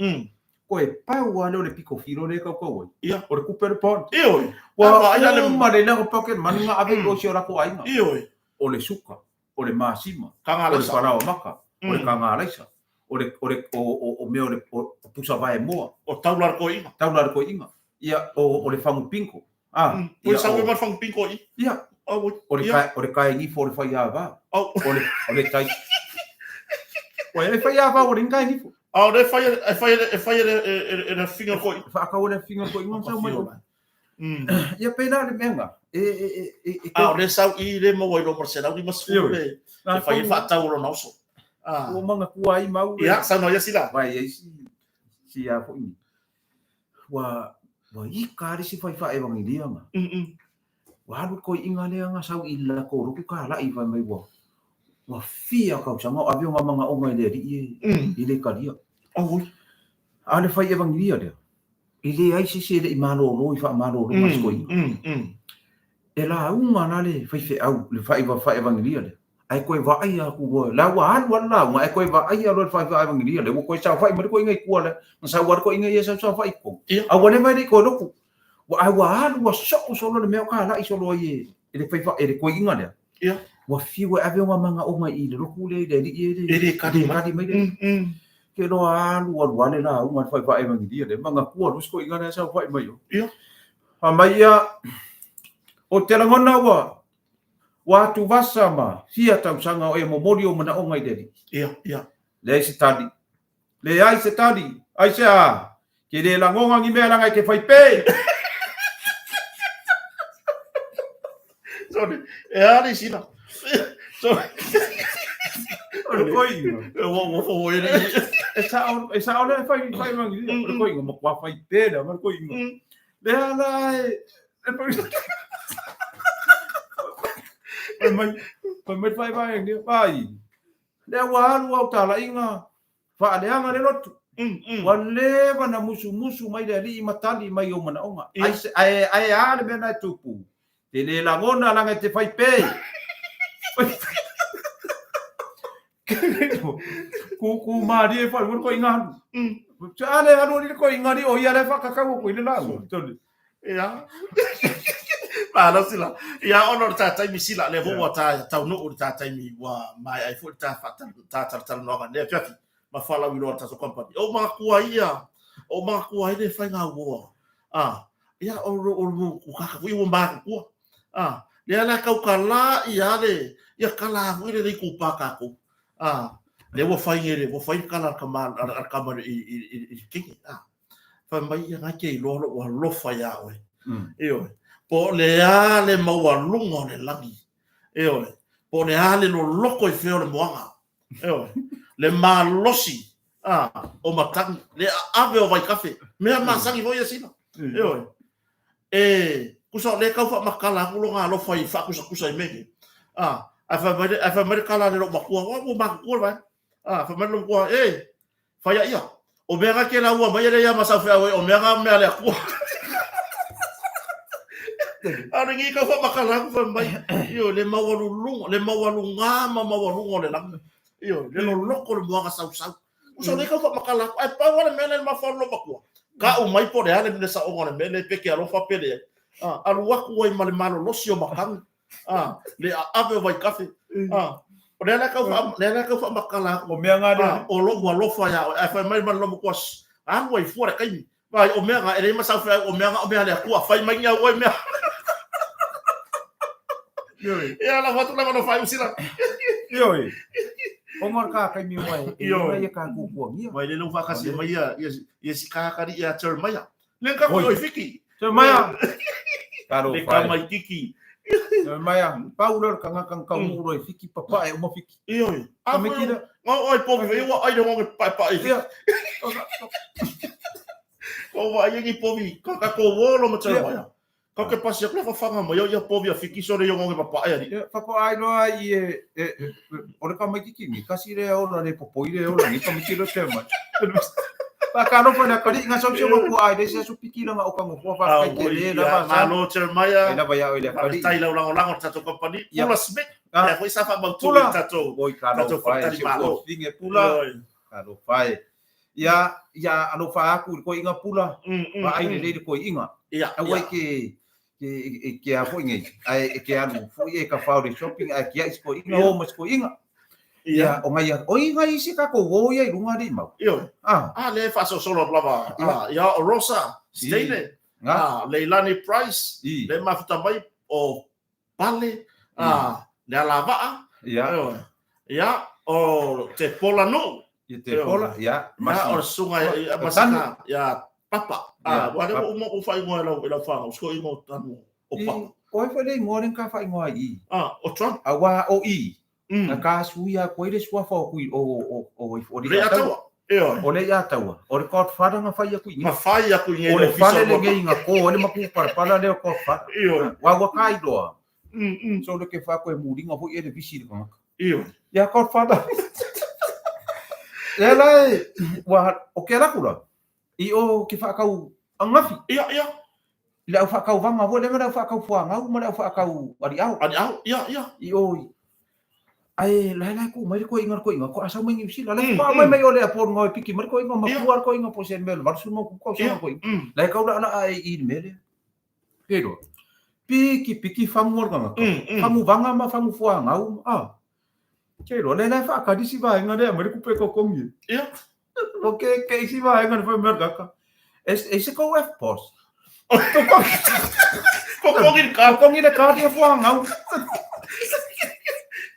koe pau lava lea o le pito filo lea e tautau ai, o le tupe o le bond. Ioe. Ua uma le leo pocket money na ave i o i si o latou aiga. Ioe. O le suka, o le masima, o le falaoa maka, o le kaga alaisa, o le o le o o mea o le o pusa vae moa. O taula a le toeaina. Taula a le toeaina. Ia, o le fagu pinko. A, ia, o. Ua ma le fagu pinko i. Ia. O le o le kaegifo o le faiava. O le o le tai. Ua e faiava ua le kaegifo. A o le fai e fai e fai e le figa koi. Whaakau le figa koi ngā sau mai. Ia pēlā le mea ngā. E, e, e, e, e, a o le sau i le maua i lo ma le 150 le e fai e whaatau o lona oso. Ua manga kua ai mau. Ia, sau no ia sila. Vai, ei si, si a foi ni. Ua, ua ika le si whai wha evangelia nga. Ua alu koi inga lea nga sau i la ko roku ka la i vai mai ua. Ua fia kausaga o ave o nga manaoga i le Alii e i le kalia. A o le fai evangelia lea, e leai se isi e le i malolo i faamalologa a le toeaina. E lauga la le faifeau, le fai evangelia lea, ae toe vaai atu loa, la ua alu lava le lauga, ae toe vaai loa le fai evangelia lea, ua toe saofai mai le toeaina i tua lea, na sau lava le toeaina ia sau saofai i totonu. A ua leva e le i toe lotu. Ae ua alu ua soo solo le mea o talai solo ai e le fai e le toeaina lea. Ua fiu e ave ona manaoga i le lotu lea i le alii e le, e le kali mai. Mai le. Ke loa alu alu ale lauga le fai evangelia lea, manatua loa si toeaina lea saofai mai o. Fai mai ia, o te lagona ua ua atuvasa ma fia tausaga o e momoli ou manaoga i le alii. Leai se tali. Leai se tali. Aisea? Ke le lagona ni mea leaga e te fai pe. Sorry. E a le sila. Sorry. O le koiga. E ua ua fo e le. E sao e sao le fai fai mangi. O le koiga ma kua fai pe le ma le koiga. Le ala e e fai mai fai mai fai mai ni vai. Lea ua alu au talaiga faaleaga le lotu. Ua leva na musumusu mai le Alii ma tali mai ou manaoga. Ae, ae a le mea na e tupu? Te le lagona laga e te fai pe. Kūkū mārie whai, ua koe inga alu. A le alu ali le koe inga ali o ia le whakakau o koe le lau. Ia. Malo sila. Ia ona o le tā taimi sila, lea foi ua tā taunuu le tā taimi ua maea ai foi le tā tā talatalanoaga i lenei afiafi ma faalauiloa a le tatou company. O manatua ia, o manatua ai le faiga uoa. Ah, ia o o o kaka foi ua matutua. Ah, lea la tau kalā ia le ia kalā foi le itupa tatou. Ah, lea ua fai le ua fai le kala a le tama a le tama i i i le kenge. Ah, Fai mai ia ngai ke iloa loʻu alofa iā ʻoe. Ioe. Po o le a le maualuga o le lagi. Ioe. Po o le a le loloko i fea o le moaga. Ioe. Le malosi a, o matagi, le aave o vaikafe. Mea masani foi ia sina. Ioe. E, kusa o lea tau faamatala atu lona alofa i faakusakusa i mea nei. A, ae fai mai le, ae fai mai le kala a le lou matua, ua matutua le vaega. A, fai mai le lou matua, e, Fai a ia. O mea nga ke laua mai ele ia ma sau feau e, o mea nga mea le Atua. A o lenei kau whaamakala aku whai mai, ioe, le maualuluga, le maualuga ma maualuga o le lagi. Ioe, le loloko le moaga sausau. Usa o lenei kau whaamakala aku, ae pau lava le mea lea i le mafaufau o lou matua. Ka'u mai po o le a le saoga o le mea lea pe ke alofa pe leai. A, alu aku ai ma le malolosi o matagi. A, le aave o vaikafe. A, o lea la kau wha, lea la kau whaamakala aku. O mea ngā lea. A, o loʻu alofa iā ʻoe. Ae fai mai ma le matua, shh, alu ai fua le kaimi. Vai, o mea ngā, e leai ma sau feau, o mea ngā, o mea le Atua, fai mai ni au oe mea. Ioe. Ia, lafo atu le avanoa faaiu sila. Ioe. O ngā kā kaimi o ai, e ioe. Ia kā kūkuangia. Vai, le lau whakasi mai ia, ia, ia si kākari ia Jeremiah. Le ka Oi. oi fiki. Jeremiah! Talo Le whai. ka mai kiki. Mai a, pau lea o le tagata na taunuu loa i Fiti, papae uma Fiti. Ioe. A Tamaiti foi lea. o ai povi vei ua ai le ngonge paepae i Fiti. Ia. Ko wa ai ni povi ka ka ko wolo ma tele Ia. mai. Ka ke pasi aku fa fanga mai ia povi a Fiti so le yo ngonge papae ali. Ia, whako ai loa i e, o le tamaiti ni, kasi le ola le popoi le ola ni tamaiti le te mai. Whakalofa le akari, ngā sau se wapu ai, le se aso piki langa o kango hua whakai te le, lava sa, Malo Jeremiah. e lava ia o le akari. Faafetai lau lagolago le tatou company. Ia. Pula Smith. Ah. Lea foi sa faamautu Pula. i le tatou. Oi, ka Tatou alofa e, faatali se malo. ua finge pula, Ioe. ka alofa e. Ia, ia alofa aku i le koiinga pula, vaai lelei le koiinga. Ia. Aua e ke, ke, e ke a foi nei, ai e ke alu foi e ka whao le shopping, ai ke ai se koiinga, Ia. o ma se koiinga. Ia. Ia, o ngai, o i ngai isi ka ko o ia i runga ri mau. Ioe. Ah, Ah, le faasolosolo atu lava. Ia. Ah, ia o Rosa Steine. ngā, Ah, Leilani Price. i, Le mafuta mai o Pale. Ah, le Alavaa. ia, Ioe. Ia, o te Pola Nuu. i te pola, ia, Ia, masi. o le susuga ia O Masika, ia Papa. Ah, Ia, ua le Papa. ua uma ou faaigoa e lau e lau whānau, siko ingoa o tanu o I, Papa. o ai whai le ingoa ren ka whaingoa i. Ah, o Trump. A wā o i, Mm. na ka sui a koe le suafa o kui, o Le le ataua. ataua. Ioe. O le ia taua. O le Godfather nga whai aku i Ma whai aku i ngei O le ofisa fale le o ngei nga ko, o le maku parapala le o Godfather. Ioe. Wa wa kai loa. Mm, mm. So le ke wha koe muringa hoi e le visi le kangaka. Ioe. Ia Godfather. Le lai, wa, o ke rakura. I o ke whakau angafi. Ia, ia. Le au whakau vanga wo, le me au whakau fuangau, ma le au whakau ari au. Ani au, ia, ia. I o, ai, lai lai ku, mai le koe inga le koe inga, ko asau mai New Zealand. Lai Mm, pa mm. mai mai o le apo ngoi piki, mai le koe inga, ma Ia. kua le koe inga po se mele, varu mo ku kau Ia. sa koe inga. Mm. Lai kau la la ai i le mele. Pero, piki piki fangu o nganga. Mm, mm. Fangu vanga ma fangu fuangau, ah. Ke ro, le lai whakari si vaenga le, mai le kupe ko kongi. Ia. O ke ke isi vaenga le whai mea kaka. E se kau F-POS. Ko kongi le ka. Ko kongi le kāti e fuangau.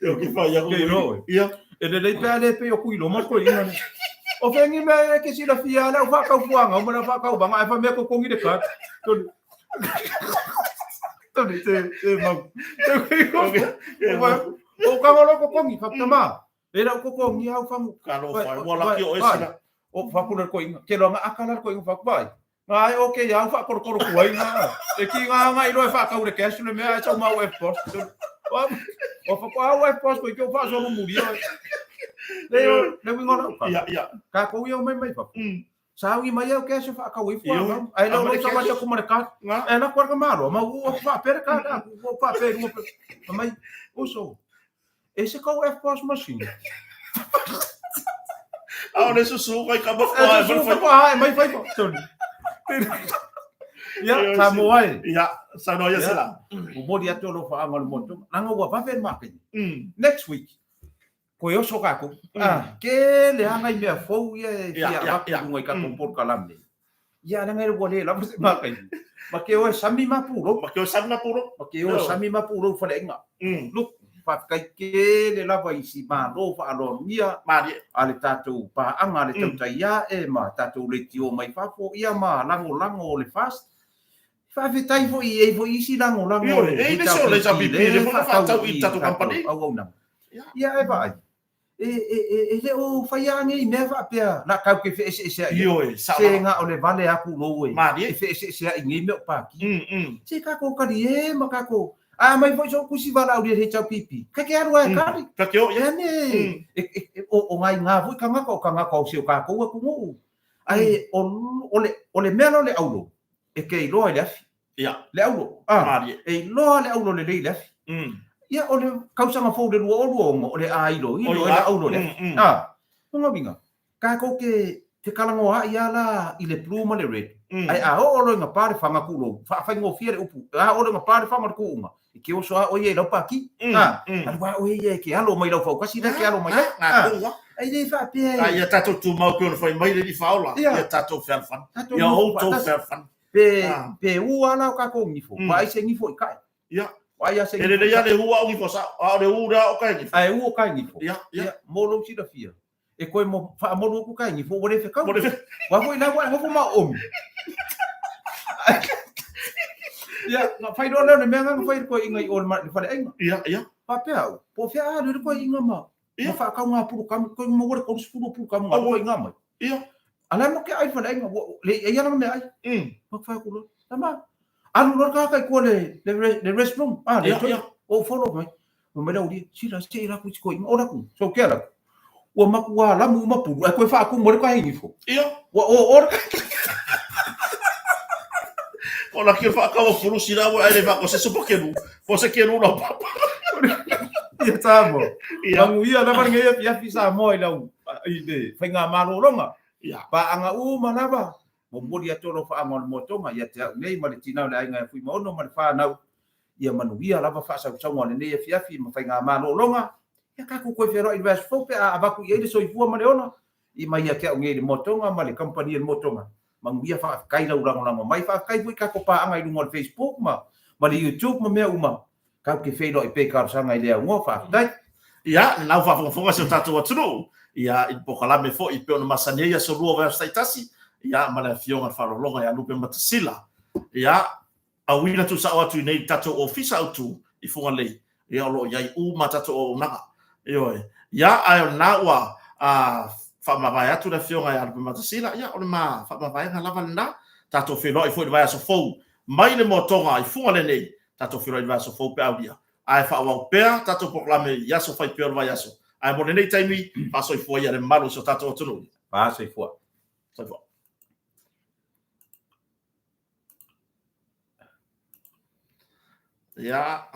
Io ke whai aku. Ke ro. Ia. E le lei pea le pe o kui loma koe inga le. O whengi mea e ke sila fia le o whakau fuanga, o mana whakau vanga, e whamea ko kongi le kāti. Toni. Toni, te, te mau. Te kui Okay. o O kangolo ko kongi, whakatama. Le rau ko kongi au whangu. Ka lo Vai, whai, ua laki o vai, esina. O whakura ko inga. Ke roa ngā akala ko inga whakupai. Ngā ai o ke iau whakorokoro kua inga. E ki ngā ngā iro e whakau le cash le mea e sau mau F-POS. O whakua au F-POS ko i kio whaasolo muri. Le le wingo rau ka. Ia, ia. Ka kou iau mai mai whaku. Mm. Sau i mai au cash whakau i Io. whakau. Ai lau Amane lau sa wali cash. aku mare ka. Ngā. E na kuarka maro. Ma ua whapere ka. Ua whapere. Ua whapere. Mai uso. E se kau F-POS machine. A o le susu kai ka E mafua e se whai. su whai mai whai. Tony. Ia, sa mo ai. Ia, sa noa ia Ia. sila. O mori atu o lo whaanga le motu. Nanga ua wawe mākai. Mm. Next week, ko e oso kako. Ah, ke le hanga i mea fou ia e Ia, fia ia, rapu ia. runga i katou Mm. por kalame. Ia, nanga e ua le lava se mākai. Ma ke oe sami mapuro. Ma ke o sami mapuro. Ma ke oe Io. sami mapuro whale inga. Mm. Look, whawhakai ke le lava i si māro whaalonia Mari. a le tātou pāanga, a le Mm. tautai ia e ma tātou le tio mai fafo ia ma lango lango o le fast. Whawhetai fo i e fo isi lango lango. Io, e le se o le HPP, le fo na whātau i tātou company. Au au nanga. Ia. Ia e vaai. E le o whai ange i mea whaapea. La kau ke whe ese ese ai. Io e, sa Se wala. ngā o le vale aku lou e. Mari. E whe ese ese ai ngei mea o pāki. Mm, mm. Se kako kari e ma kako. A mai foi so kusi wala au le he chau pipi. Ka ke aru ai Mm. kari. Ka ke o, ia. Ia ne. Mm. E, o ngai ngā vui kangaka o kangaka o se o kākou aku ngō. Ai, o le mea la o le aulo, e ke i loa i le afi. Ia. Le aulo. Ah, Mari. e i loa le aulo le lei le afi. Mm. Ia, o le kausanga fou le lua o lua ongo, o le a ilo, ilo e le aulo le afi. Mm, mm. Ah, unga winga. Kākou ke te kalangoa i ala i le blue ma le red. Mm. Ai a o olo inga pare whanga kulo, wha ngofia le upu. A olo inga pare whanga kuunga. E ke oso a oie i lau pāki. Mm, Ah, mm. alu a oie e ke alo mai lau whaukasi le ke alo mai. Ngā Ah, kua. ai le whaapea A e. ia tātou tūmau ke ona whai mai le ni whaola. Ia. Ia tātou whealwhan. Tātou Ia nofo outou whaatasi. whealwhan. Pe, Ah. pe ua la o kākou ngifo. Mm. Wa ai se ngifo i kai. Ia. Wa ai a se E le ngifo i lea kai. le hua o ngifo sa, a o le ura o kai ngifo. Ai ua kai ngifo. Ia, ia. Ia, mō lou silafia. E koe mo whaamolu aku kai ngifo, ua le whekau. Mo le Wa foi la wa ngofo ma omi. Ia, na fai loa lea o le mea lena na fai e le toeaina i o i le faleaiga. Ia, ia. Faapea au, po o fea a alu ai le toeaina ma ma faatau pulukamu, toe maua le 30 o pulukamu na toeaina mai. Ia. A la e matou te ai i le faleaiga, ua le i ai lana meaai. Ou fai atu loa, tama, alu loa le tagata i tua le le restroom, a le toe, ou follow mai. Fai mai le aualii, sila se i alu atu i si toeaina, o latou, so ke ala. Ua matua lamu uma pulu, ae toe faatumu ai le kahigifo. Ia. Ua o o le O la ke whaakawa pulu sila ua ai le whako se sopa kelu. Po se kelu la papa. Ia Samoa. Ia. Manuia lava lenei afiafi Samoa i lau i le faigamalologa. Ia. Paaga uma lava. Momoli atu alofaaga o le moatoga ia te au nei ma le tina o le aiga ia Fuimaono ma le fanau. Ia manuia lava faasausauga o lenei afiafi ma faigamalologa. Ia tatou toe feiloai i le vaiaso fou pe a avatu i ai le soifua ma le ola i mai ia te au nei i le moatoga ma le kamupani a le moatoga. Manuia faafetai lau lagolago mai. Faafetai foi i tatou paaga i luga o le Facebook ma ma le YouTube ma mea uma. Tatou te feiloai pea i talosaga i le aunoa. Faafetai. Ia, lau faafogafoga si o tatou atunuu, ia, i le polokalame foi e pei ona masani ai aso lua o vaiaso taitasi, ia, ma le Afioga i le Faaaloaloga ia Lupe Matasila. Ia, Auina tuusao atu i nei i le tatou ofisa autu i Fugalei, ia o lo o i ai uma a tatou auaunaga. Ioe. Ia, ae o lena ua a, faamavae atu le Afioga ia Lupematasila, ia o le ma faamavaega lava lena. Tatou feiloai foi i le vaiaso fou mai le moatoga i Fugalei nei, tatou feiloai i le vaiaso fou pe a aulia. Ae faaauau pea tatou polokalame i aso fai pea o le vaiaso. Ae mo lenei taimi, faasoifua ia le malu o si o tatou atunuu. Faasoifua. Soifua. Ia.